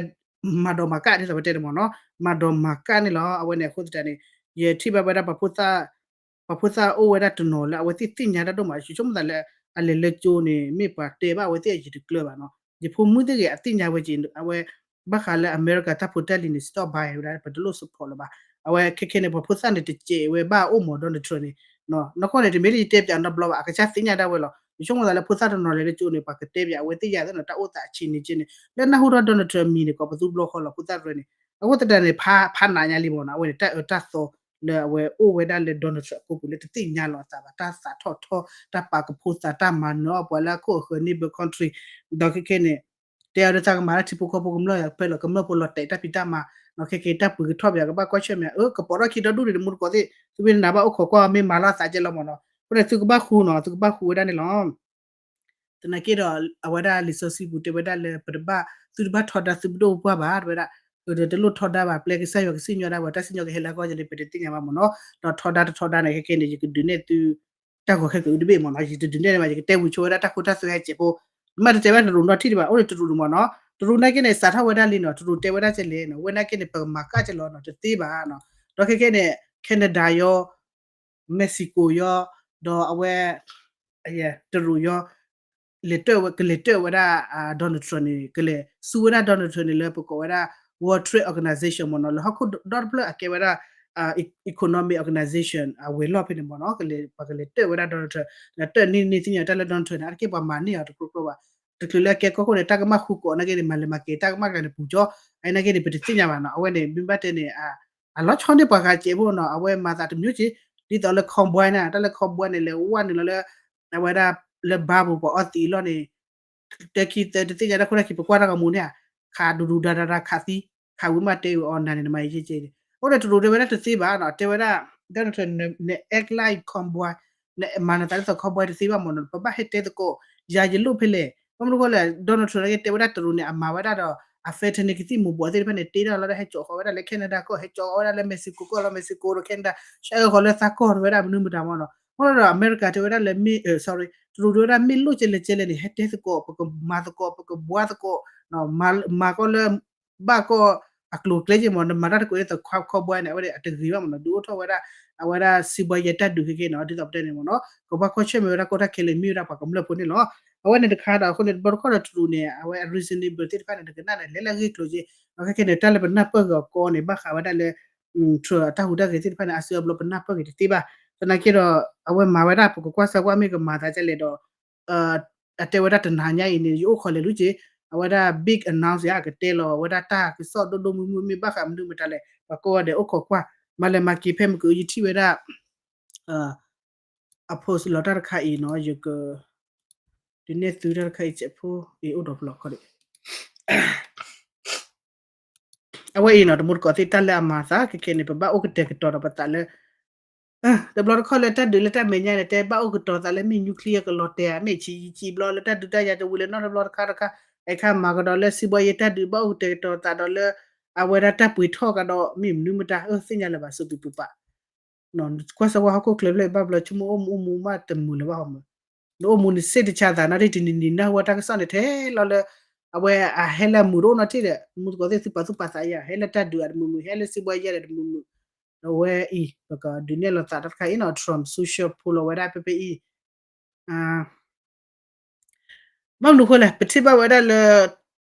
မၤဒိးမၤကၣ်ဒ်သိးပတဲန့ၣ်မ့ၢ်နီၤ မၤဒိးမၤကၣ်န့ၣ်လီၤ. အဝဲန့ၣ်အဃိသတးန့ၣ် ယထံၣ်ဘၣ်ဝဲဒၣ် ပှၤဖိသၣ်အိၣ်ဝဲဒၣ်တနီၤလၢအဝဲသ့ၣ်သ့ၣ်ညါတၢ်ဒိၣ်မး ယဆိကမိၣ်သးလၢ အလဲၤလၢကၠိန့ၣ် မ့ၢ်ပှၤတဲဘၣ်အဝဲသ့ၣ်အယံၤတကျၢၤဘၣ်နီၤ ယဖိမုၣ်သ့ၣ်ဂ့ၤ အသ့ၣ်ညါဝဲက့ၤ အဝဲ ဘၣ်ဃးလၢအမဲရကၤတၢ်ဖိတၢ်လံၤန့ၣ် stop by ဝဲဒၣ် ပတလိၣ် support လၢၤဘၣ်. အဝဲခဲခဲန့ၣ် ပှၤဖိသၣ်န့ၣ် တစဲးဝဲဘၣ်အိၣ်မး Donald Trump န့ၣ် နီၢ်ကီၢ်န့ၣ် တမ့ၢ်လၢယတဲပၠးနီတဘျီဘၣ် အကစၢ်သ့ၣ်ညါဒၣ်ဝဲလီၤ. ယဆိကမိၣ်သးလၢဖိသၣ်တနီၤလဲၤလၢကၠိန့ၣ် ပှၤကတဲပၠးအဝဲသ့ၣ်ယၤသ့ၣ်နီၤ တၢ်အိၣ်သးအဆံးန့ၣ်က့န့ၣ် လၢနၢ်ဟူထီၣ် Donald Trump အမံၤန့ၣ် ကိးပသူဘျီဃီလီၤ ဖိသၣ်တရၢန့ၣ် အဃိသတးန့ၣ် ဖးနးညါလံမ့ၢ်နီၤ အဝဲန့ၣ် တၢ်အၢတၢ်သီလၢအဝဲအိၣ်ဝဲဒၣ်လၢ Donald Trump အကိပူၤလၢတသ့ၣ်ညါလီၤအသးဘၣ် တၢ်သးထီၣ်ထီ တၢ်ပာ်ကဖိသး တၢ်မၤနၢၤအီၣ်ပှၤလၢအခိၣ်အဃၢၤ neighbor country ဒီးခဲခဲန့ၣ် တဲအီၤဒီးတၢ်ကမၤလၢထံဖိကီၢ်ဖိကမျၢၢ် ဖဲလီၤကမျၢၢ်ဖိလီၤတဲာ်တၢ်ဖံးတၢ်မၤ ခဲခဲတၢ်ပှ့ၤကထီၣ်ပၠးကဘၣ်ကွၢ်ဆၢၣ်မဲာ် အၢ ကပိာ်ထီၣ်ခံဒီဒူၣ်န့ၣ် တမူတကိးသ့ၣ် သုမ့ၢ်နၤဘၣ်အိၣ်ခိးကွၢ်မ့ၢ်မၤလီၤသးကဲလီၤမ့ၢ်နီၤ အဃိန့ၣ်သုကဘၣ်ဃူနီၤ သုကဘၣ်ဃူဝဲဒၣ်န့ၣ်လီၤ. သနာ်က့ဒီး အဝဲဒၣ်လံာ်စီဆှံပူၤတဲဝဲဒၣ်လၢ ပတဘၣ် သုတဘၣ်ထီဒါသုပဒိၣ်ပပှၢ်ဘၣ် တဲဝဲဒၣ်, တလိၣ်ထီဒါဘၣ် ပျဲကစၢ်ယွၤကစံၣ်ညီၣ်ဒၣ်ဝဲ တၢ်စံၣ်ညီၣ်ကဟဲလၢအဂီၢ်ယၤန့ၣ် ပတသ့ၣ်ညါဘၣ်မ့ၢ်နီၤ, ဒီးထီဒါတထီဒါန့ၣ် ခဲကဲန့ၣ် ယကဒုးနဲၣ်သု တၢ်ဂီၤခဲကအုတဘ့ၣ်မ့ၢ်နီၤ, ယတဒုးနဲၣ်ဘၣ် ယကတဲဝံၤဆိဝဲဒၣ်တၢ်ခိတၢ်သွဲဟဲစဲးဖိ, မ့တတဲဝဲတရူးနီတထံၣ်ဒံးဘၣ် အိၣ်ဒီးတရူးန့ၣ်မ့ၢ်နီၤ, တရူးနာ်က့န့ၣ် စးထီၣ်ဝဲဒၣ်လံနီၤ, တရူးတဲဝဲဒၣ်ကဲလဲၣ်နီၤ, ဝဲနာ်က့န့ၣ် ပကမၤကၢ်ကဲလီၤနီၤ တသ့ဘၣ်နီၤ, ဒီးခဲကဲန့ၣ် Canada ယီ Mexico ယီ, ဒီးအဝဲ တရူးယီ လဲၤတၢၣ်ဝဲ ကလဲၤတၢၣ်ဝဲဒၣ် Donald Trump န့ၣ် ကလဲၤဆူဝဲဒၣ် Donald Trump န့ၣ် လၢပကိးဝဲဒၣ် World Trade Organization မ့ၢ်နီၤ, လၢဟီၣ်ခိၣ်ဒီတဖျၢၣ်အကဲဝဲဒၣ် Economic Organization အဝဲၤလီၢ်ဖဲန့ၣ်မ့ၢ်နီၤ, ကလဲၤ ပှၤကလဲၤတၢၣ်ဝဲဒၣ် Donald Trump ဒီးတၢၣ်န့ၢ်န့ၣ်သ့ၣ်ညါတၢ်လၢ Donald Trump န့ၣ် အါတက့ၢ်ပှၤမၤန့ၢ်အီၤတကျိၤကျိၤဘၣ်, တချုးလၢအကဲကီၢ်ခိၣ်န့ၣ် တၢ်ကမၣ်ဃူကိးနာ်က့န့ၣ် မၤလဲၤမၤက့ၤ တၢ်ကမၣ်ကျါန့ၣ်ပူၤကၠီ, အနာ်က့န့ၣ် ပတသ့ၣ်ညါဘၣ်နီၤ, အဝဲန့ၣ် မ့ၢ်ဘၣ်တဲန့ၣ် အလီၤဆီန့ၢ်ပှၤဂၤစဲးဖိနီၤ, အဝဲမၤသးတမျိုးစ့ၢ်, ဒ်သိးလၢ Convoy န့ၣ် တၢ်လၢ Convoy န့ၣ် လဲၤဝဲနုာ်လီၤလၢ အဝဲဒၣ်လၢဘါပူၤပှၤအီသံးအလီၢ်န့ၣ် တဲခံသၢတသ့ၣ်ညါတၢ်ခိၣ်တၢ်ခံ ပကွၢ်တၢ်ဂီၤမူန့ၣ်ဧါ, ခးဒူဒူဒါဒါဒါခးသံ, ခးဝံၤမးတဲဝံၤအီၤနၤန့ၣ် နမၤယံာ်ကဲကဲန့ၣ်, အဃိန့ၣ်တရူးတဲဝဲဒၣ်တသ့ဘၣ်နီၤ, တဲဝဲဒၣ် Donald Trump န act like Convoy, နမၤနသးဒ်သိး Convoy တသ့ဘၣ်မ့ၢ်နီၤ, ပဘၣ်ဟဲတဲသကိး ယၤယလိၣ်ဖဲလဲၣ်, ဘၣ်မနုၤဃိလဲၣ် Donald Trump နာ်က့တဲဝဲဒၣ်တရူးန့ၣ် အမၤဝဲဒၣ်ဒီး အ fentanyl ကသံၣ်မူၤဘှီးသ့ၣ်တဖၣ်န့ၣ် တ့ထီၣ်လီၤဒီး ဟဲကၠီၤဃီၤဝဲဒၣ်လၢ Canada ကီၢ် ဟဲကၠီၤဃီၤဝဲဒၣ်လၢ Mexico ကီၢ်လီၤ, Mexico ဒီး Canada ဆှၢဃီၤလၢသးကီၢ်ဝဲဒၣ်မနုၤမတၤမ့ၢ်နီၤ, အဃိဒီး အမဲရကၤတဲဝဲဒၣ်လၢမ့ၢ် sorry တရူးတဲဝဲဒၣ်မ့ၢ်လိၣ်ကဲလဲၣ်ကဲလဲၣ်န့ၣ် ဟဲတဲသကိး ပကမၤသကိး ပကဘှါသကိး မၤကီၢ်လၢ ဘၣ်ကီၢ်အကျိၤအကျဲက့မ့ၢ် နမၤတၢ်တကိးဒ်သိး Convoy န့ၣ် အဝဲန့ၣ် အတဂ့ၤဘၣ်မ့ၢ်နီၤ, ဒုးအိၣ်ထီၣ်ဝဲဒၣ် အဝဲဒၣ်စံးဘှါယဲတၢ်ဒုးခဲကဲနီၤ, ဒ်သိးပတဲန့ၣ်မ့ၢ်နီၤ, ကဘၣ်ကွၢ်ဆၢၣ်မဲာ်ဝဲဒၣ်ကီၢ်တၢ်ခဲလၢာ်မ့ၢ်ဝဲဒၣ်ပှၤကမျၢၢ်ဖိန့ၣ်လီၤ. အဝဲန့ၣ်တခါဒီး အဃိန့ၣ် တဘျီတခီၣ်ဒီးတရူးန့ၣ် အဝဲ reasonable သ့ၣ်တဖၣ်န့ၣ် နကနၣ်န့ၣ် လဲၤလၢအဂ့ၢ်ကျိၤက့, ဒီးခဲကဲန့ၣ် တၢ်လၢပနၢ်ပၢၢ်ဂ့ၤအီၤကီန့ၣ် ဘၣ်ဃးဝဲဒၣ်လၢ Trump အတၢ်ဟူးတၢ်ဂဲၤသ့ၣ်တဖၣ်န့ၣ် အစုအဘျီပနၢ်ပၢၢ်ဂ့ၤတသ့ဘၣ်, သနာ်က့ဒီး အဝဲမၤဝဲဒၣ် ပကကွၢ်စၢၤကွၢ်မ့ၢ်ကမၤသးဒ်လဲၣ်ဒီး အတဲဝဲဒၣ်တနၤညါအံၤန့ၣ် ယအိၣ်ခိးလဲၤလူၤက့ၤ, အဝဲဒၣ် big announce ယကတဲလီၤဝဲဒၣ်တၢ်ကစီၣ်ဒိၣ်ဒိၣ်မုၢ်မုၢ် မ့ၢ်ဘၣ်ဃးမနုၤမတၤလဲၣ် ပှၤကိးဂၤဒဲးအိၣ်ခိးကွၢ်, မၤလဲၤမၤက့ၤဖဲမ့ၢ်ကယထံၣ်ဝဲဒၣ် အ post လီၤတၢ်တခါအံၤနီၤ, ယက ဒုးနဲၣ်သုတၢ်တခါအံၤစဲးဖိ အံၤအိၣ်ဒီးပလီၢ်ခီဒံး အဝဲအံၤနီၤ တမူတကိးသ့ၣ် တၢ်လၢအမၤသးခဲကဲန့ၣ် ပဘၣ်အိၣ်ကတဲာ်ကတီၤဒီးပသးလၢ တဘျီတခီၣ်လၢတၢ်ဒုးလၢတၢ်မဲာ်ညါန့ၣ် တဲဘၣ်အိၣ်ကတီၤသးလၢမ့ၢ် nuclear ကလီၤတဲာ်ဧါ, မ့ၢ်ဆံးဆံးဘျီလၢတၢ်ဒုးတၢ်ယၤတဝံၤလၢနီတဘျီတခါတခါ, အခါမၤကဒီးလၢစံးဘှါယဲတၢ်ဒုး ဘၣ်အိၣ်ကတဲာ်ကတီၤသးဒီးလၢ အဝဲဒၣ်တၢ်ပှ့ၤထီၣ်ကဒီး မ့ၢ်မနုၤမတၤ အၢ သ့ၣ်ညါလၢၤဘၣ် စူးသူၣ်ပူၤပာ် ကွၢ်စၢၤဝဲဟီၣ်ခိၣ်ချၢဖျၢၣ်ဘၣ်ဘျီ ဆိကမိၣ်အိၣ်မူအိၣ်မူမးတမုာ်လၢၤဘၣ်ဟီမး, နအိၣ်မူနစ့တဆါသး နဒ်တနံၤနံၤနၢ်ဟူဝဲတၢ်ကစီၣ်န့ၣ် ထဲလီၤလၢ အဝဲအဟဲလၢအမုာ်တအိၣ်နီတထံၣ်ဒီး မူတကိးသ့ၣ် သုပာ်သူၣ်ပာ်သးယၤ ဟဲလၢတၢ်ဒုးအတမုာ်မုာ် ဟဲလၢစံးဘှါယဲဒီးတမုာ်မုာ်, ဒီးဝဲအံၤ ပကဒုးနဲၣ်လီၤသးတၢ်တခါအံၤနီၤ Trump social ဖိလီၤဝဲဒၣ်ဖဲဖဲအံၤ ဘၣ်မနုၤအဃိလဲၣ် ပထံၣ်ဘၣ်ဝဲဒၣ်လၢ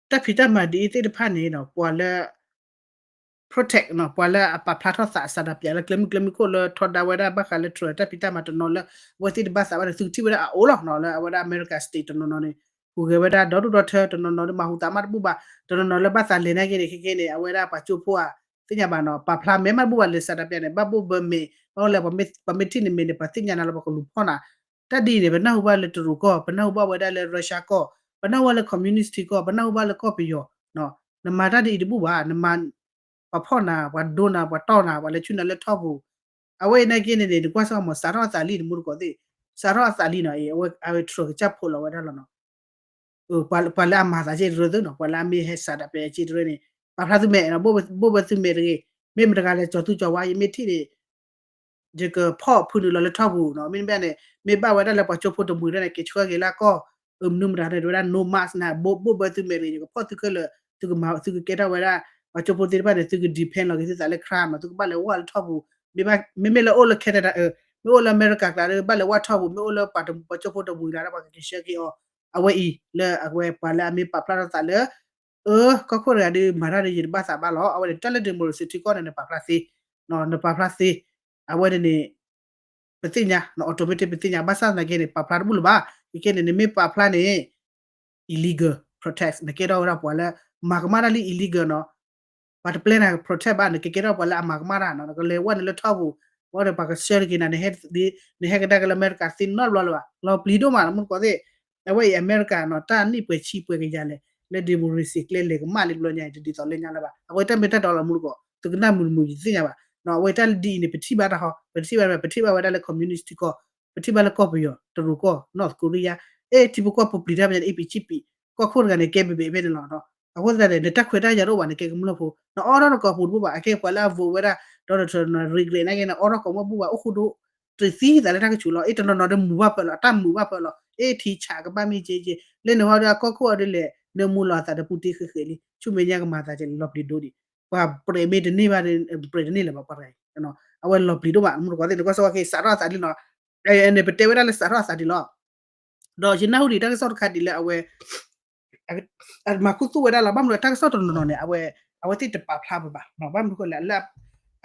တၢ်ဖံးတၢ်မၤဒ်အံၤသ့ၣ်တဖၣ်န့ၣ်ဒီး ပှၤလၢ protect နီၤ ပှၤလၢအပာ်ဖျါထီၣ်သးအစးဒၣ်ပျးလၢကျဲမုၢ်ကျဲမုၢ်ခိၣ်လၢထီဒါဝဲဒၣ်ဘၣ်ဃးလၢ Trump တၢ်ဖံးတၢ်မၤတနီၤလၢ အဝဲသ့ၣ်တဘၣ်သးဘၣ်န့ၣ် သုကထံၣ်ဝဲဒၣ်အအိၣ်လီၤနီၤ လၢအဝဲဒၣ် America State တနီၤနီၤန့ၣ် ဟူးဂဲၤဝဲဒၣ်ဒီဒူၣ်ဒီထၢ တနီၤနီၤလၢမၤဟူးသးမးတဘူၣ်ဘၣ် တနီၤနီၤလၢဘၣ်သးလဲၤနာ်က့န့ၣ် ခဲကဲန့ၣ် အဝဲဒၣ်ပှၤကၠိဖိဧါ သ့ၣ်ညါဘၣ်နီၤ ပာ်ဖျါမဲာ်မးတဘူၣ်ဘၣ် လဲၤစးဒၣ်ပျးန့ၣ် ဘၣ်ဘိၣ်ဘၢမဲာ် ဘၣ်အိၣ်လၢ ပှၤမ့ၢ်ထံၣ်န့ၣ်မဲာ်န့ၣ် ပှၤသ့ၣ်ညါနၤလၢ ပှၤကလူၤဖီၣ်နၤ တၢ်ဒ်အံၤန့ၣ် ပနၢ်ဟူဘၣ်လၢတရူးကီၢ် ပနၢ်ဟူဘၣ်ဝဲဒၣ်လၢ Russia ကီၢ် ပနၢ်ဟူဘၣ်လၢ communist ကီၢ် ပနၢ်ဟူဘၣ်လၢကီၢ်ပယီၤ နမၤတၢ်ဒ်အံၤတဘူၣ်ဘၣ် နမၤ ပှၤဖီၣ်နၤ ပှၤဒိနၤ ပှၤတီၢ်နၤ ပှၤလဲၤဆူနၤလၢထီၣ်ပူၤ အဝဲအံၤနာ်က့န့ၣ်န့ၣ် နကွၢ်စ့ၢ်ကီးမး စးထီၣ်အသးလံ နမူတကိးသ့ၣ် စးထီၣ်အသးလံနီၤ အဝဲ Trump ကစၢ်ဖိးလီၤဝဲဒၣ်လီၤနီၤ ပှၤလၢအမၤသးက့တရၢသုနီၤ ပှၤလၢအမ့ၢ်ဟဲစးဒၣ်ပျးက့တရၢန့ၣ် ပာ်ဖျါသုမဲာ် ဘိၣ်ဘၢသုမဲာ်တဂ့ၤ မ့ၢ်မတဂၤလဲၤကၠီၤသူကၠီၤဝါ ယမ့ၢ်ထံၣ်န့ၣ် ယကဖီၣ်ဖုနုာ်လီၤလၢထီၣ်ပူၤနီၤ မ့ၢ်ဘၣ်န့ၣ် မ့ၢ်ဘၣ်ဝဲဒၣ်လၢပှၤကၠိဖိတမှံၤဒၣ်န့ၣ် က့ၤဆှၢက့ၤလၢအကီၢ် မနုၤမတၤန့ၣ် တဲဝဲဒၣ် no mask နၤ ဘိၣ်ဘၢသုမဲာ်တဂ့ၤ ယကဖီၣ်သုခဲလၢာ် သုကမၤ သုကကဲထီၣ်ဝဲဒၣ် ပှၤကၠိဖိသ့ၣ်တဖၣ်န့ၣ် သုက depend လီၤက့ၤသုသးလၢ crime နီၤ သုကဘၣ်လဲၤဝဲလၢထီၣ်ပူၤ မ့မ့ၢ်လၢအိၣ်လၢ Canada မ့ၢ်အိၣ်လၢအမဲရကၤကျါ ဘၣ်လဲၤဝဲထီၣ်ပူၤ မ့ၢ်အိၣ်လၢပှၤကၠိဖိတမှံၤကျါ ပှၤကက့ၤဆှၢက့ၤအီၤ အဝဲအံၤ လၢအဝဲပှၤလၢအမ့ၢ်ပာ်ဖျါထီၣ်သးလၢ အၢ ကီၢ်ခိၣ်တဂၤဒီး မၤတၢ်ဒီးယတဘၣ်သးဘၣ်လီၤ အဝဲန့ၣ် တၢ်လၢ democracy ထံကီၢ်န့ၣ် နပာ်ဖျါသ့ နပာ်ဖျါသ့ အဝဲန့ၣ်န့ၣ် ပသ့ၣ်ညါ automatic ပသ့ၣ်ညါ ဘၣ်ဆၣ်သနာ်က့န့ၣ် ပာ်ဖျါတဘူၣ်လၢၤဘၣ် ခဲကဲန့ၣ် နမ့ၢ်ပာ်ဖျါန့ၣ် illegal protest နကဲထီၣ်ဝဲဒၣ်ပှၤလၢ မၤကမၣ်တၢ်လၢ illegal နီၤ ပှၤတပျဲနၤ protest ဘၣ် နကကဲထီၣ်ပှၤလၢအမၤကမၣ်တၢ်နီၤ နကလဲၤဝဲနုာ်လၢထီၣ်ပူၤ ဝဲဒီးပှၤကဆှၢတက့ၤနၤ နဟဲကဒါက့ၤလၢအမဲရကၤသ့နီတဘျီလၢၤဘၣ် လီၤပျံၤဒိၣ်မး မူတကိးသ့ၣ် အဝဲအံၤအမဲရကၤနီၤ တၢ်နံၣ်ပှဲၤဆံပှဲၤကယၤလဲၣ် လၢ democracy ကျဲလဲၤကမၣ်လံတဘျီညါအံၤ တဒ်သိးလၢညါလၢၤဘၣ် အဝဲတၢ်မ့ၢ်တၢ်တီလီၤမူတကိး သုကနၣ်မုာ်တမုာ်ယသ့ၣ်ညါဘၣ် အဝဲတၢ်ဒ်အံၤန့ၣ် ပထံၣ်ဘၣ်တၢ်ဟီ ပထံၣ်ဘၣ် ပထံၣ်ဘၣ်ဝဲဒၣ်လၢ communist ထံကီၢ် ပထံၣ်ဘၣ်လၢကီၢ်ပယီၤ တရူးကီၢ် North Korea အဲၣ်ထံဖိကီၢ်ဖိပျံၤတၢ်မညါန့ၣ် အ့ၣ်ပံၤဆံၣ်ပံၤ ကီၢ်ခိၣ်တဂၤန့ၣ် ကဲဘ့ၣ်ဘ့ၣ်ဖဲန့ၣ်လီၤ. အဃိသတးန့ၣ် နတၢ်ခွဲးတၢ်ယာ်တအိၣ်ဘၣ်န့ၣ် ကဲကမျၢၢ်ဖိ နအိၣ်ထီၣ်နကိာ်ပူၤတဘူၣ်ဘၣ် အကဲပှၤလၢအ vote ဝဲဒၣ် Donald Trump န့ၣ် regret နာ်က့န့ၣ် အိၣ်ထီၣ်ကိာ်မီၣ်ဘူၣ်ဘၣ် အိၣ်ဃူဒိၣ် တသံသးလၢတၢ်ကဆူးလီၤ အ့ၣ်တနီၤနီၤဒီးမုာ်ဘၣ်ဖၢလီၤ အတၢ်မုာ်ဘၣ်ဖၢလီၤ အ့ၣ်ထံဆးကဘၣ်မ့ၢ်က့က့ လၢနဟီဒီးကီၢ်ခိၣ်အီၤဒ်လဲၣ် နမူလီၤအသးဒီးပူၤတ့ၢ်ဃ့ဃ့လံ ဆူမဲာ်ညါကမၤသးကဲလီၤပျံၤဒိၣ်ဒံး ပှၤပြဲးမ့ၢ်တန့ၢ်ဘၣ် ပြဲးတန့ၢ်လၢၤဘၣ်ပှၤတဂၤအံၤ အဝဲလီၤပျံၤဒိၣ်မး မုၢ်တကိးသ့ၣ် နကွၢ်စ့ၢ်ကီးက့ၤ စးထီၣ်အသးလံနီၤ န့ၣ်ပတဲဝဲဒၣ်လၢစးထီၣ်အသးဒံးလီၤ ဒီးယနၢ်ဟူဒံးတၢ်ကစီၣ်တခါဒံးလၢအဝဲ မၤခူသူၣ်ဝဲဒၣ်လီၤ ဘၣ်မနုၤတၢ်ကစီၣ်တနီၤနီၤန့ၣ် အဝဲ အဝဲသ့ၣ်တပာ်ဖျါဝဲဘၣ် ဘၣ်မနုၤဃိလဲၣ် လၢ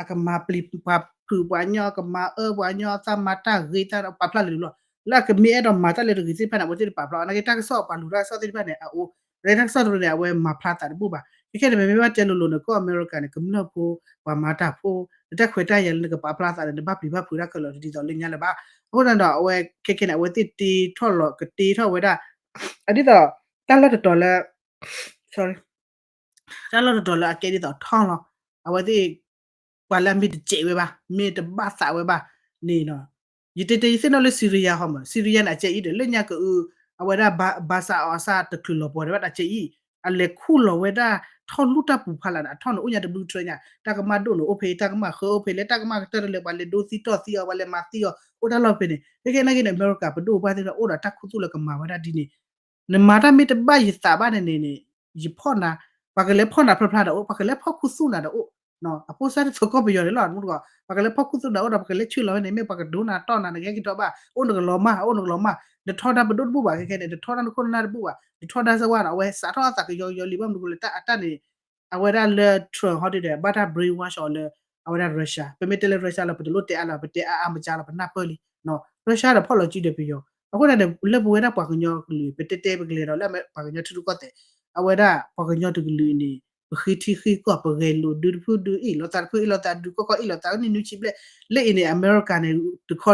အကမၤပျံၤပှၤဖုးပှၤညီ ကမၤအၢပှၤညီ သးမၤတၢ်ဂ့ၤသးပာ်ဖျါလၢာ်လီၤ လၢအကမ့ၢ်အဲၣ်ဒိးမၤတၢ်လၢတဂ့ၤသ့ၣ်တဖၣ်န့ၣ် အဝဲသ့ၣ်တပာ်ဖျါ နာ်က့တၢ်ကစီၣ်ပာ်လူၤတၢ်ကစီၣ်သ့ၣ်တဖၣ်န့ၣ် အအိၣ် နာ်က့တၢ်ကစီၣ်တရူးန့ၣ် အဝဲမၤဖျါသးတဘူၣ်ဘၣ် ခဲခဲန့ၣ် ပမ့ၢ်ဘၣ်တဲလိၤလိၤန့ၣ် ကီၢ်အမဲရကၤန့ၣ် ကမျၢၢ်ဖိ ပှၤမၤတၢ်ဖိ နတၢ်ခွဲးတၢ်ယာ်လၢနကပာ်ဖျါသးန့ၣ် နဘၣ်ပျံၤဘၣ်ဖုးတၢ်ခဲလၢာ်ဒ်သိးလၢညါလၢၤဘၣ် အဃိသတးဒီး အဝဲခဲခဲန့ၣ် အဝဲသ့ၣ်တ့ထီၣ်လီၤ ကတ့ထီၣ်ဝဲဒၣ် အဒ်သိး တၢ်လီၢ်တတီၤလၢ တၢ်လီၢ်တတီၤလၢအကဲဒ်သိးထီၣ်လီၤ အဝဲသ့ၣ် ပှၤလၢအမ့ၢ်တစဲးဝဲဘၣ် မ့ၢ်တဘၣ်သးဝဲဘၣ်န့ၣ် ယတဲတဲယသ့ၣ်နီၣ်လၢ Syria ဟီမး Syria န့ၣ် အကဲအံၤဒီး လၢညါကအု အဝဲဒၣ် Bashar al-Assad တချုးလီၤပှီၤတဘၣ်အကဲအံၤ အလဲၤခူၣ်လီၤဝဲဒၣ် ထီၣ်လူၢ်တၢ်ပူၤဖးလၢ်န့ၣ် အထီၣ်န့ၣ်အိၣ်ညါတဘျုးတြဲညါ တၢ်ကမၣ်ဒိၣ်န့ၣ်အိၣ်ဖဲအံၤ တၢ်ကမၣ်ဃၢအိၣ်ဖဲလဲၣ် တၢ်ကမၣ်ကတၢၢ်တလၢပှၤလဲၤဒိသံတီၢ်သံအီၤ ပှၤလဲၤမၤသံအီၤ အိၣ်တၢ်လီၢ်ဖဲန့ၣ် ခဲခဲနာ်က့န့ၣ် အမဲရကၤပဒိၣ်ပှၢ်သ့ၣ်တဖၣ်အိၣ်ဒီးတၢ်ခူသူၣ်လၢကမၤဝဲဒၣ်ဒ်န့ၣ် နမၤတၢ်မ့ၢ်တဘၣ်ယသးဘၣ်န့ၣ်န့ၣ် ယဖီၣ်နၤ ပှၤကလဲၤဖီၣ်နၤဖျါဖျါဒီးအိၣ် ပှၤကလဲၤဖီၣ်ခူသူၣ်နၤဒီးအိၣ် အဖိစၢ်တသိးကီၢ်ပယီၤန့ၣ်လီၤ မုၢ်တကီး ပှၤကလဲၤဖီၣ်ခူသူၣ်နၤအိၣ်ဒီး ပှၤကလဲၤဆှၢလီၤဝဲန့ၣ် မ့ၢ်ပှၤကဒိနၤတီၢ်နၤ နကဟဲက့ၤထီၣ်ဘၣ် အိၣ်နကလီၤမၢ် အိၣ်နကလီၤမၢ် နထီဒါပဒိၣ်တဘူၣ်ဘၣ် ခဲခဲန့ၣ် နထီဒါနခိၣ်နနၢ်တဘူၣ်ဘၣ် နထီဒါစၢၤဝဲဒီး အဝဲစးထီၣ်အသးကယီကယီလံ ဘၣ်မနုၤဃိလဲၣ် တၢ်အတၢ်န့ၣ် အဝဲဒၣ်လၢ Trump ဟီဒ်ဒီး ဘၣ်တၢ် brainwash အီၤလၢ အဝဲဒၣ် Russia ပမ့ၢ်တဲလၢ Russia လီၤ ပတလိၣ်တဲအါလီၤ ပတဲအါအါမးလီၤ ပနၢ်ပၢၢ်လံ Russia ဒီးဖီၣ်လီၤစုဒီးပယီၤ အဃိသတးန့ၣ် လၢပဝဲဒၣ်ပှၤကညီကလုာ် ပတဲတဲပကလဲၤဒီးလၢပှၤကညီထံရူၢ်ကီၢ်သဲး အဝဲဒၣ်ပှၤကညီတကလုာ်န့ၣ် ပဃ့ထံဃ့ကီၢ် ပဂဲၤလိာ်ဒုတဖုဒုအ့ၣ်လိာ်သးတဖုအ့ၣ်လိာ်သးဒု ကီၢ်ကီၢ်အ့ၣ်လိာ်သးနံၣ်နွံဆံဘျဲၣ် လၢအံၤန့ၣ် အမဲရကၤန့ၣ် တခီ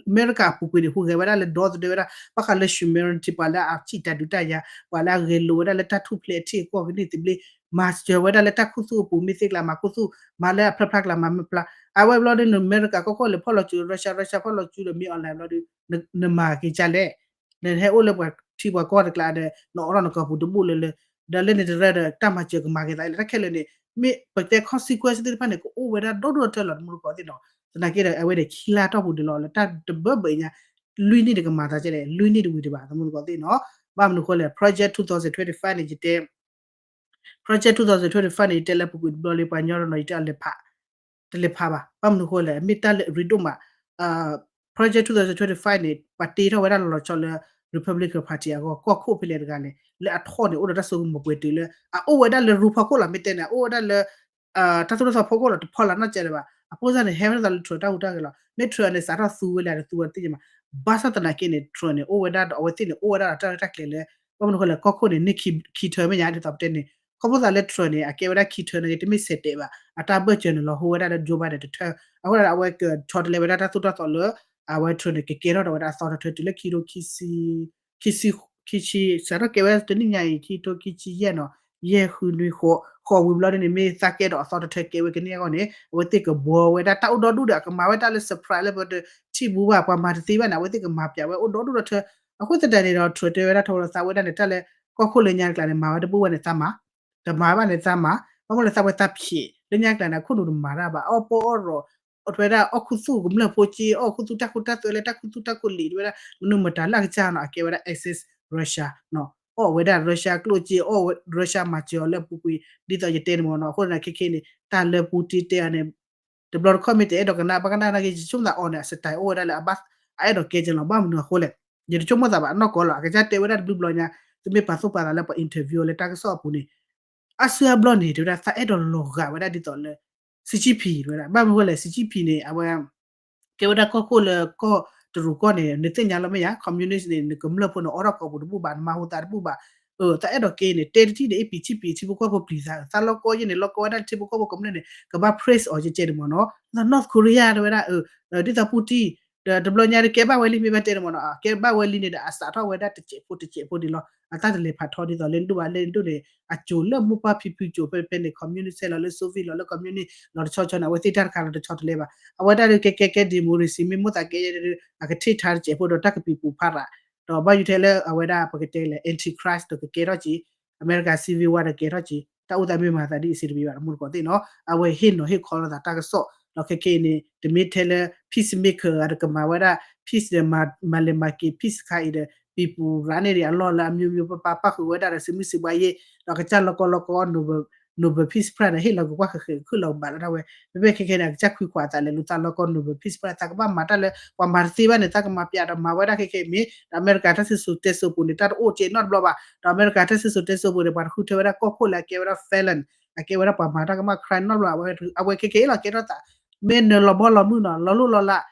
အမဲရကၤအပူၤကွံာ်န့ၣ် ဟူးဂဲၤဝဲဒၣ်လၢဒီသဒၢဝဲဒၣ် ဘၣ်ဃးလၢ humanity ပှၤလၢအထံၣ်တၢ်ဒုးတၢ်ယၤ ပှၤလၢအဂဲၤလိာ်ဝဲဒၣ်လၢတၢ်ထူၣ်ဖျဲးအထံအကီၢ်ကန့ၢ်သဘျ့ မၤစၢၤဝဲဒၣ်လၢတၢ်ခူသူၣ်အပူၤ မ့ၢ်သ့ကျါမၤခူသူၣ် မၤလၢအဖျါဖျါကျါမၤမ့ၢ်ဖျါ အဝဲဘျီဒီး အမဲရကၤကီၢ်ခိၣ်လဲၤဖီၣ်လီၤစု Russia Russia ဖီၣ်လီၤစုဒီး မ့ၢ် online ဘျီဒီး နမၤက့ၤကလဲၣ် နဟဲအိၣ်လၢပှၤထံပှၤကီၢ်တကျါဒီး နအိးထီၣ်နကိာ်ပူၤတဘူၣ်လၢလၢ ဒီးလၢန့ၣ်တရၢဒီး တၢ်မၤစၢၤကမၤက့ၤသးလၢတၢ်ခဲလၢာ်န့ၣ် မ့ၢ်ပတဲ consequence သ့ၣ်တဖၣ်န့ၣ် ကအိၣ်ဝဲဒၣ်ဒီဒိၣ်ထၢလီၤ တမူတကိးသ့ၣ်နီၤ သနာ်က့ဒီး အဝဲန့ၣ်ခံလါတီၢ်ပူၤန့ၣ်လီၤ လၢတၢ်တဘၢဘၢအံၤညါ လွံၢ်နံၣ်တကမၤသးကလဲၣ် လွံၢ်နံၣ်တဝံၤတဘၣ် တမူတကိးသ့ၣ်နီၤ ဘၣ်မနုၤဃိလဲၣ် Project two thousand twenty-five န့ၣ် ယတဲ Project two thousand twenty-five န့ၣ် ယတဲလၢပူၤကွံာ်တဘျီလံ ပှၤကညီတနီၤ ယတဲအလဲၤဖး တလဲၤဖးဘၣ် ဘၣ်မနုၤဃိလဲၣ် မ့ၢ်တၢ်လၢအရ့ဒိၣ်မး Project two thousand twenty-five န့ၣ် ပှၤတ့ထီၣ်ဝဲဒၣ်လီၤလီၤဆီလၢ Republican Party အဂီၢ် ကီၢ်ခိၣ်ဖဲလဲၣ်တဂၤလဲၣ် လၢအထီၣ်န့ၣ် အိၣ်ဒီးတၢ်စိကမီၤပှဲၤတုၤလၢ အအိၣ်ဝဲဒၣ်လၢရူဖီခိၣ်လီၤ မ့ၢ်တဲန့ၣ် အအိၣ်ဝဲဒၣ်လၢ တၢ်သိၣ်တၢ်သီဖီခိၣ်လီၤ တဖီလာ်နီတစဲးလၢၤဘၣ် အဃိသတးန့ၣ် ဟဲဝဲဒၣ်လၢ Trump တၢ်ဟူးတၢ်ဂဲၤလီၤ မ့ၢ် Trump န့ၣ် စးထီၣ်သူဝဲလဲၣ် တသူဝဲတသ့ၣ်ညါမး ဘၣ်ဆၣ်သနာ်က့န့ၣ် Trump န့ၣ် အိၣ်ဝဲဒၣ်ဒီး အဝဲသ့ၣ်န့ၣ် အိၣ်ဝဲဒၣ်ဒီးတၢ်ရဲၣ်တၢ်ကျဲၤလၢ ဘၣ်မနုၤဃိလဲၣ် ကီၢ်ခိၣ်န့ၣ် မ့ၢ် key turn မ့ၢ်ညါ ဒ်သိးပတဲန့ၣ် ခီဖျိသးလၢ Trump န့ၣ် အကဲဝဲဒၣ် key turn န့ၣ် တမ့ၢ်ဆဲးတဲာ်ဘၣ် အတၢ်ဘၢၣ်စၢၤန့ၣ် လီၤဟိဝဲဒၣ်လၢ Joe Biden တထၢ အဃိသတးဒီး အဝဲကဆီတလဲဝဲဒၣ်တၢ်သိၣ်တၢ်သီလၢ အဝဲ Trump န့ၣ် ကကဲထီၣ်ဒီးဝဲဒၣ်အသီတထၢတုၤလၢခံထိခံဆံ ခံဆံ ခံဆံ စးထီၣ်ကဲဝဲတနံၣ်ညါအံၤ ခံထိခံဆံယဲၢ်နီၤ ယဲၢ်ဃုနွံဃိး ဃိးဝံၤဘျီဒ်န့ၣ် မ့ၢ်သးကဲထီၣ်အသီတထၢကဲဝဲကန့ၢ်အဂီၢ်န့ၣ် အဝဲသ့ၣ်ကဘှီဝဲဒၣ်တၢ်အိၣ်ဒီဒူၣ်ဒီး အကမၤဝဲတၢ်လၢ surprise လၢပတထံၣ်ဘူးဘၣ် ပှၤမၤတသ့ဘၣ်န့ၣ် အဝဲသ့ၣ်ကမၤပၠးဝဲအိၣ်ဒီဒူၣ်ဒီထၢ အဃိသတးန့ၣ်ဒီး Trump တဲဝဲဒၣ်ထီၣ်ဝဲလီၤသးဝဲဒၣ်န့ၣ် တၢ်လၢ ကီၢ်ခိၣ်လၢညါတကျါန့ၣ် မၤဝဲတဘူၣ်ဝဲန့ၣ်သးမၤ တမၤဘၣ်န့ၣ်သးမၤ ဘၣ်မနုၤလဲၣ်သးဝဲသးဖျဲး လၢညါတကျါန့ၣ် အခိၣ်နူာ်တမၤတၢ်ဘၣ် အီၣ်ပီအီၣ်ရီ အီၣ်ထွဲဒၣ်အီၣ်ခူသူၣ်ကမျၢၢ်ဖိက့ အီၣ်ခူသူၣ်တၢ်ခိတၢ်သွဲလၢတၢ်ခူသူၣ်တၢ်ခိလံာ်တဝဲဒၣ် မနုၤမတၤလၢအကစၢ်နီၤ အကဲဝဲဒၣ် access Russia နီၤ အီၣ်ဝဲဒၣ် Russia ကျိၣ်စ့ အီၣ် Russia မၤစၢၤအီၤလၢအပူၤကွံာ် ဒ်သိးယတဲန့ၣ်မ့ၢ်နီၤ အဃိသတးန့ၣ် ခဲခဲန့ၣ် တၢ်လၢ Putin တဲအီၤန့ၣ် တဘျီတခီၣ်မ့ၢ်တအဲၣ်ဒိးကနၣ် ဘၣ်ကနၣ်နာ်က့ ယဆိကမိၣ်သးအီၤန့ၣ် အ style အိၣ်ဝဲဒၣ်လၢအဘၣ် အအဲၣ်ဒိးကဲကဲလီၤ ဘၣ်မနုၤအဃိလဲၣ် ယတဆိကမိၣ်သးဘၣ် အနီၢ်ကီၢ်လီၤ အကစၢ်တဲဝဲဒၣ်တဘျုးဘျီညါ သုမ့ၢ်ပာ်သူၣ်ပာ်သးလၢပှၤ interview လၢတၢ်ကစီၣ်အပူၤန့ၣ် အါစုအါဘျီန့ၣ် တဲဝဲဒၣ် သးအဲၣ်ဒိးလီၤဂာ်ဝဲဒၣ်ဒ်သိးလၢ Xi Jinping တဲဝဲဒၣ် ဘၣ်မနုၤအဃိလဲၣ် Xi Jinping န့ၣ် အဝဲ ကဲဝဲဒၣ်ကီၢ်ခိၣ်လၢကီၢ်တရူးကီၢ်န့ၣ် နသ့ၣ်ညါလီၤမ့ၢ်ယါ communist န့ၣ် နကမျၢၢ်ဖိန့ၣ် အိးထီၣ်ကိာ်ပူၤတဘူၣ်ဘၣ် နမၤဟူသးတဘူၣ်ဘၣ် သးအဲၣ်ဒိးကဲအံၤန့ၣ် တဲတထံၣ်န့ၣ် အ့ၣ်ပံၤဆံၣ်ပံၤ ထံဖိကီၢ်ဖိပျံၤသး သးလီၢ်ကီယဲၢ်န့ၣ် လီၢ်ကီဝဲဒၣ်လၢထံဖိကီၢ်ဖိကမျၢၢ်န့ၣ် ကဘၣ် praise အီၤကဲကဲန့ၣ်မ့ၢ်နီၤ ဒ်သိး North Korea တဲဝဲဒၣ် ဒ်သိး Putin ဒီးတဘျီညါဒီးကဲဘၣ်ဝဲလံ မ့ၢ်ဘၣ်တဲန့ၣ်မ့ၢ်နီၤ ကဲဘၣ်ဝဲလံန့ၣ်ဒီး အစးထီၣ်ဝဲဒၣ်တစဲးဖိတစဲးဖိန့ၣ်လီၤ. အတၢ်တလဲၤဖးထီဒ်သိးလၢဒိၣ်ဘၣ်လၢဒိၣ်န့ၣ် အစိၤလၢမိၢ်ပၢ်ဖံဖုစိၤ ဖဲဖဲန့ၣ် communist လီၤလၢ Soviet လီၤလၢ communist လီၤတဆီဆီန့ၣ် အဝဲသ့ၣ်တၢ်တခါလီၤတဆီတလဲဘၣ်. အဝဲဒၣ်ဒီးကဲကဲကဲ democracy မ့ၢ်မိၢ်သးကဲဒီး အကထံၣ်ထါတစဲးဖိဒီးတၢ်ကပံာ်ပူၤဖးရး ဒီးဘၣ်ယူၤထဲလၢအဝဲဒၣ်ပကတဲလဲၣ် antichrist ဒီးကကဲထီၣ်က့ၤ အမဲရကၤ civil war ဒီးကဲထီၣ်က့ၤ တၢ်အိၣ်သးမ့ၢ်မၤသးဒ်အံၤစ့တမံၤဘၣ် တမူတကိးသ့ၣ်နီၤ အဝဲဟ့ၣ်နီၤဟ့ၣ်ခီလိာ်သးတၢ်ကစီၣ် ဒီးခဲခဲအံၤန့ၣ် တမ့ၢ်ထဲလၢ peacemaker ဂၤဒီးကမၤဝဲဒၣ် peace ဒီး မၤလဲၤမၤက့ၤ peace ခါအံၤဒီး ပံာ်ပူၤရၤန့ၣ်ဒီး အလီၢ်လၢအမျိုးမျိုး ပပာ်ပာ်ဃုာ်ဝဲဒၣ်ဒီး စုမုၢ်စုဘှါယ့ၣ် ဒီးကစၢ်လီၢ်ကီလီၢ်ကီ Nobel Peace Prize န့ၣ် ဟ့ၣ်လီၤက့ၤကွၢ်ဃဲးဃဲးခုၣ်လီၤကဘၣ်လၢဒၣ်ဝဲ မ့မ့ၢ်ခဲခဲန့ၣ် အကစၢ်ခွံခွးအသးလဲၤလူၤသးလီၢ်ကီ Nobel Peace Prize သးကဘၣ်မၤတၢ်လၢ ပှၤမၤတသ့ဘၣ်န့ၣ် သးကမၤပျးဒီးမၤဝဲဒၣ်ခဲခဲအံၤမ့ၢ် ဒီးအမဲရကၤတၢ်စံၣ်စိၤတဲစိၤပူၤန့ၣ် တၢ်တအိၣ်ကဲနီတဘျီဘၣ် ဒီးအမဲရကၤတၢ်စံၣ်စိၤတဲစိၤပူၤန့ၣ် ပှၤတဃုထၢဝဲဒၣ်ကီၢ်ခိၣ်လၢအကဲဝဲဒၣ် felon အကဲဝဲဒၣ်ပှၤမၤတၢ်ကမၣ် crime နီတဘျီ အဝဲခဲခဲအံၤလီၤကဲထီၣ်သး မ့ၢ်နလီၤဘီလီၤမုၢ်နီၤ လီၤလိၢ်လီၤလး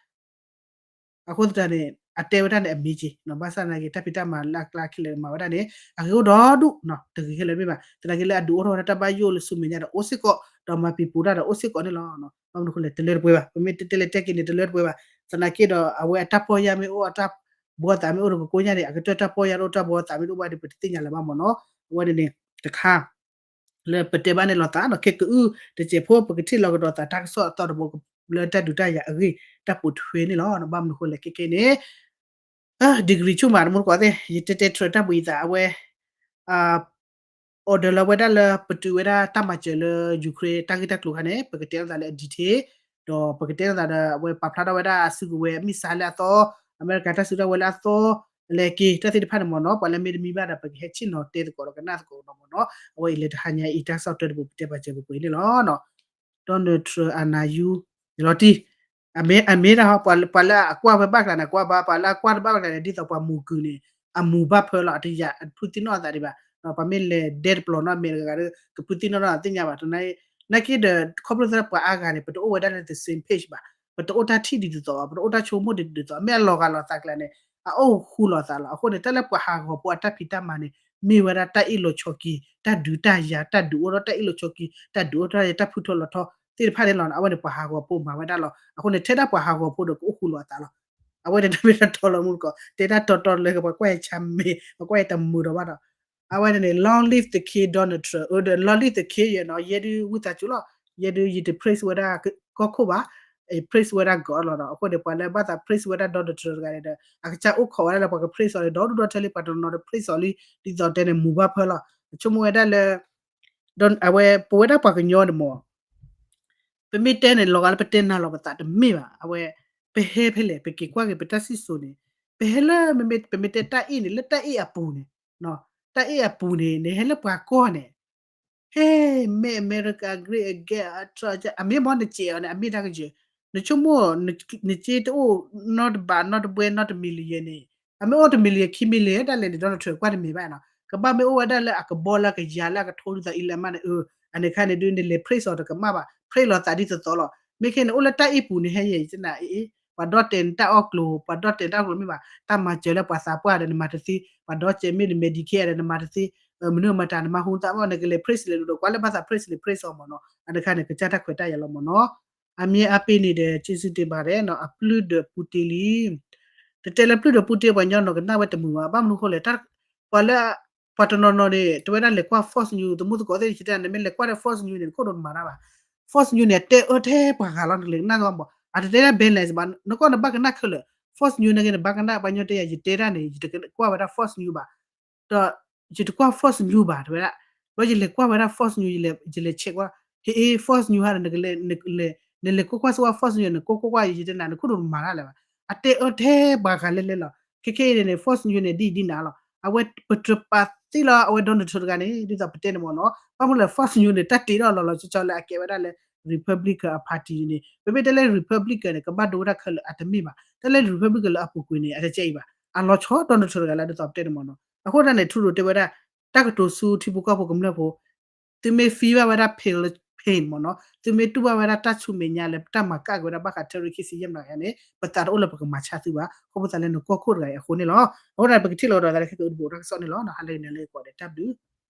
အဃိသတးန့ၣ် အတဲဝဲဒၣ်န့ၣ် အမ့ၢ်က့ၤ ဘၣ်ဆၣ်သနာ်က့ တၢ်ဖံးတၢ်မၤလၢအကျါခဲလၢာ်မၤဝဲဒၣ်န့ၣ် အဂ့ၤအိၣ်ဒီဒူၣ် တဂ့ၤခဲလၢာ်မ့ၢ်ဘၣ် သနာ်က့လၢအဒုးအိၣ်ထီၣ်ဝဲဒၣ်တၢ်ဘၣ်ယိၣ်လၢဆူမဲာ်ညါဒီးအိၣ်စ့ၢ်ကီး ဒီးမၤပံာ်ပူၤတၢ်ဒီးအိၣ်စ့ၢ်ကီးန့ၣ်လီၤ. ဘၣ်မနုၤအဃိလဲၣ် တလၢတပှဲၤဘၣ် ပမ့ၢ်တဲလဲၤတဲက့ၤန့ၣ် တလၢတပှဲၤဘၣ် သနာ်က့ဒီး အဝဲအတၢ်ပီၢ်ယၢ်မ့ၢ်အိၣ် အတၢ်ဘှီသးမ့ၢ်အိၣ်ဒီးကကိညၢ်န့ၣ် အကတၢၢ်တၢ်ပီၢ်ယၢ်တအိၣ်တၢ်ဘှီသးမ့ၢ်တအိၣ်ဘၣ်ဒီး ပတသ့ၣ်ညါလၢၤဘၣ်မ့ၢ်နီၤ အဝဲန့ၣ်န့ၣ် တခါ လၢပတဲဘၣ်န့ၣ်လိာ်သးနီၤ ခဲကအုၣ်တစဲးဖိ ပကထံၣ်လီၤကဒီးသးတၢ်ကစီၣ်အသီတဘိ လၢတၢ်ဒုးတၢ်ယၤအဂ့ၢ် တၢ်ပိာ်ထွဲန့ၣ်လီၤ. ဘၣ်မနုၤအဃိလဲၣ် ခဲခဲအံၤန့ၣ် degree ဆိကမိၣ်တမူတကိးသ့ၣ် ယတဲတဲ Trump တၢ်ဘှံးအသး အဝဲ order လီၤဝဲဒၣ်လၢပတုာ်ဝဲဒၣ်တၢ်မၤစၢၤလၢ Ukraine တၢ်ဂ့ၢ်တၢ်ကျိၤခါန့ၣ် ပကတဲလိာ်သးလၢအ detail ဒီးပကတဲလိာ်သးဒီး အဝဲပာ်ဖျါထီၣ်ဝဲဒၣ်အစုကဝဲၤ missile လၢအသီ အမဲရကၤတၢ်စုကဝဲၤလၢအသီ လဲၤက့ၤတၢ်သ့ၣ်တဖၣ်န့ၣ်မ့ၢ်နီၤ ပှၤလၢမ့ၢ်တမံဘၣ်ဒီး ပကဟဲဆ့ၣ်နီၤတဲသကိးဒီးကနၣ်သကိးနီၤမ့ၢ်နီၤ အဝဲအံၤလၢတဟါညါအံၤ တၢ်ကစီၣ်တၢတဘိ ပတဲပာ်စၢၤပှဲၤပှဲၤန့ၣ်လီၤ. Donald Trump အနၢ်ယူ လီၤတံၢ် အမ့ၢ် အမ့ၢ်ဒၣ် ပှၤလၢအကွၢ်ဝဲဘၣ်ကျါန့ၣ် ကွၢ်ဘၣ် ပှၤလၢအကွၢ်တဘၣ်ဘၣ်ကျါန့ၣ် ဒ်သိးပှၤမူၤကုာ်န့ၣ် အမူၤဘၣ်ဖၢလီၤ အတယာ်ဖုသံနီၣ်အသးဒံးဘၣ် ပှၤမ့ၢ်လဲၤဒဲတပျီၤနီၣ်အမဲာ်တဂၤဂၤဒီး ကဖုသံနီၣ်နီၣ်သ့ၣ်ညါဘၣ် နာ်က့ဒီး ခီဖျိသးပှၤအါဂၤန့ၣ် ပတအိၣ်ဝဲဒၣ်လၢ the same page ဘၣ် ပတအိၣ်တၢ်ထံၣ်ဒ်သိးသိးဘၣ် ပတအိၣ်တၢ်ဆိကမိၣ်ဒ်သိးသိး မ့ၢ်အလီၤဂာ်လီၤသးကျါန့ၣ် အအိၣ်ဃူလိာ်သးလီၤ. အဃိန့ၣ် တၢ်လၢပှၤဟးဂီၤဖိအတၢ်ဖံးတၢ်မၤန့ၣ် မ့ၢ်ဝဲဒၣ်တၢ်အ့ၣ်လိာ်ဆိးက့ တၢ်ဒုးတၢ်ယၤ တၢ်ဒုးအိၣ်ထီၣ်တၢ်အ့ၣ်လိာ်ဆိးက့ တၢ်ဒုးအိၣ်ထီၣ်တၢ်ဖုထီၣ်လီၤထီၣ်သ့ၣ်တဖၣ်န့ၣ်လီၤ. အဝဲန့ၣ်ပှၤဟးဂီၤဖိမၤဝဲဒၣ်လီၤ. အဃိန့ၣ် ထဲဒၣ်ပှၤဟးဂီၤဖိဒီးကအိၣ်ဃူလိာ်အသးလီၤ. အဝဲန့ၣ်တမ့ၢ်တၢ်တီလီၤမူတကိး တဲတၢ်တီတီလၢပှၤကွၢ်ယၤဆါမ့ၢ် ပှၤကွၢ်ယၤတမုာ်ဒီးဘၣ်ဒီး အဝဲန့ၣ်န့ၣ် long live the king Donald Trump ဒီး long live the king ယဲနီၤ ယဲဒုးဝံသးစူၤလီၤ. ယဲဒုးယတ praise ဝဲဒၣ်ကီၢ်ခိၣ်ဘၣ် praise ဝဲဒၣ် God လီၤဒီး အဃိန့ၣ် ပှၤလၢဘၣ်သး praise ဝဲဒၣ် Donald Trump တဂၤန့ၣ်ဒီး အကစၢ်အိၣ်ခိးဝဲဒၣ်လၢပှၤက praise အီၤလံ ဒီဒူၣ်ဒီထၢလံ ပှၤတနီၤနီၤဒီး praise အီၤလံ ဒ်သိးတဲန့ၣ် မူၤဘၣ်ဖၢလီၤ. ဆိကမိၣ်ဝဲဒၣ်လၢ အဝဲပဝဲဒၣ်ပှၤကညီန့ၣ်မ့ၢ် ပမ့ၢ်တဲန့ၣ် လီၤဂာ်လၢပတဲနၤလီၤပသးတမ့ၢ်ဘၣ်. အဝဲ ပဟဲဖဲလဲၣ် ပက့ၤကွၢ်က့ၤပတၢ်စံၣ်စိၤန့ၣ် ပဟဲလၢ မ့မ့ၢ်ပမ့ၢ်တဲတၢ်အ့ၣ်န့ၣ် လၢတၢ်အ့ၣ်အပူၤန့ၣ် တၢ်အ့ၣ်အပူၤန့ၣ် နဟဲလၢပှၤကီၢ်န့ၣ် ဟဲ make America great again အမ့ၢ်မ့ၢ်နစဲးအီၤန့ၣ် အမ့ၢ်တၢ်ကယၢၤ နဆိကမိၣ် နစ့တအိၣ် နီတဘး နီတဘှဲ နီတ million န့ၣ် အမ့ၢ်အိၣ်တ million ခံ million ဒၣ်လဲာ်န့ၣ် Donald Trump ကွၢ်တမ့ၢ်ဘၣ်နီၤ ကဘၣ်မ့ၢ်အိၣ်ဝဲဒၣ်လၢအကဘီလၢအကယၤလၢအကထိဒ်သိး Elon Musk န့ၣ် အန့ၣ်ခါန့ၣ်ဒုး နလဲၤ praise အီၤတကမၣ်ဘၣ် praise လီၤသးဒ်သိးသိးလီၤ. မ့ၢ်ခဲန့ၣ် အိၣ်လၢတၢ်အ့ၣ်ပူၤန့ၣ် ဟဲယဲၢ်ယတနၤအ့ၣ် ပှၤဒီးတဲာ်နတၢ်အီၣ်ကျိၤ ပှၤဒီးတဲာ်နတၢ်အီၣ်ကျိၤမ့ၢ်ဘၣ် တၢ်မၤစၢၤလၢပှၤသးပှၢ်ဒီးနမၤတသ့ ပှၤဒီးစဲးမ့ၢ်န Medicare ဒီးနမၤတသ့ မနုၤမတၤနမၤဟူသးမ့ၢ် နကလဲၤ praise လဲၤလူၤဒီးကွၢ်လၢဘၣ်သး praise န့ၣ် praise အီၤမ့ၢ်နီၤ အန့ၣ်ခါန့ၣ် ကစၢ်တၢ်ခွဲးတၢ်ယာ်လီၤမ့ၢ်နီၤ အမ့ၢ်အါပ့ၤန့ၣ်ဒီး ကျေးဇူးတင်ပါတယ်နီၤ အပျုၢ်ဒီးပူတ့လံ တတဲလၢပျုၢ်ဒီးပူတ့ပှၤညီနီၤကနၣ်ဝဲတမုာ်ဘၣ် ဘၣ်မနုၤဃိလဲၣ် ပှၤလၢ ပှၤတနီၤနီၤန့ၣ် တဝဲဒၣ်လဲၤကွၢ် Fox News သမူသကိးသ့ၣ်န့ၣ် ယတဲန့ၣ် မ့ၢ်လဲၤကွၢ်ဒီး Fox News န့ၣ် နခိၣ်ဒိၣ်တမၤတၢ်ဘၣ် Fox News န့ၣ် တဲအၢထဲပှၤဂၤလီၤ နကလဲၤကနၣ်သ့မ့ၢ် အတတဲဒၣ် balance ဘၣ် နကီၢ်နဘၣ်ကနၣ်ခဲလၢာ် Fox News န့ၣ်က့ နဘၣ်ကနၣ် ပှၤညီတဲယၤ ယတဲဒၣ်န့ၣ် ယတကွၢ်ဝဲဒၣ် Fox News ဘၣ် ဒီး ယတကွၢ် Fox News ဘၣ် တဝဲဒၣ် ဒီးယလဲၤကွၢ်ဝဲဒၣ် Fox News ယလဲၤ ယလဲၤ check ကွၢ် ဟ့ၣ် Fox News ဟါဒီး နလဲၤ နလဲၤကွၢ်ကွၢ်စ့ၢ်ကီး Fox News နကိးကွၢ်ကွၢ် ယတဲနၤ နခိၣ်ဒိၣ်တမၤတၢ်လၢၤဘၣ် အတဲအၢထဲပှၤဂၤလဲၣ်လဲၣ်လီၤ ခဲခဲအံၤန့ၣ် Fox News န့ၣ် ဒ်အံၤဒ်နၤလီၤ အဝဲပတပာ်သ့လီၤ အဝဲ Donald Trump တဂၤန့ၣ် ဒ်သိးပတဲန့ၣ်မ့ၢ်နီၤ ဘၣ်မနုၤလဲၣ် Fox News န့ၣ် တၢ်တ့ထီၣ်လီၤလီၤဆီဆီလၢအကဲဝဲဒၣ်လၢ Republican အ party န့ၣ် ပမ့ၢ်တဲလၢ Republican န့ၣ် ကဘၣ်ဒိဝဲဒၣ်ခဲလၢာ် အတမ့ၢ်ဘၣ် တၢ်လၢ Republican လၢအပူၤကွံာ်န့ၣ် အတကဲအံၤဘၣ် အလီၤဆီ Donald Trump တဂၤလၢဒ်သိးပတဲန့ၣ်မ့ၢ်နီၤ အဃိသတးန့ၣ် Trudeau တဲဝဲဒၣ် တၢ်ကတိၤဆူထံဖိကီၢ်ဖိကမျၢၢ်ဖိ သုမ့ၢ် feel ဘၣ်ဝဲဒၣ် pain လၢ pain မ့ၢ်နီၤ သုမ့ၢ်တူၢ်ဘၣ်ဝဲဒၣ်တၢ်ဆူမဲာ်ညါလၢတၢ်မၤကၣ်က့ၤဝဲဒၣ်ဘၣ်ဃး terrorist ယဲၢ်မတၤဂၤန့ၣ် ပသးတအိၣ်လၢပကမၤဆါသုဘၣ် ခီဖျိသးလၢနကီၢ်ခိၣ်တဂၤအံၤအဃိန့ၣ်လီၤ အဃိသတး ပကထံၣ်လိာ်ကဒီးသးလၢခဲကအုတဘိးတၢ်ကစီၣ်န့ၣ်လီၤ ဟါလၢအဂ့ၤန့ၣ်လၢကိးဂၤဒဲး တၢ်ဘျုး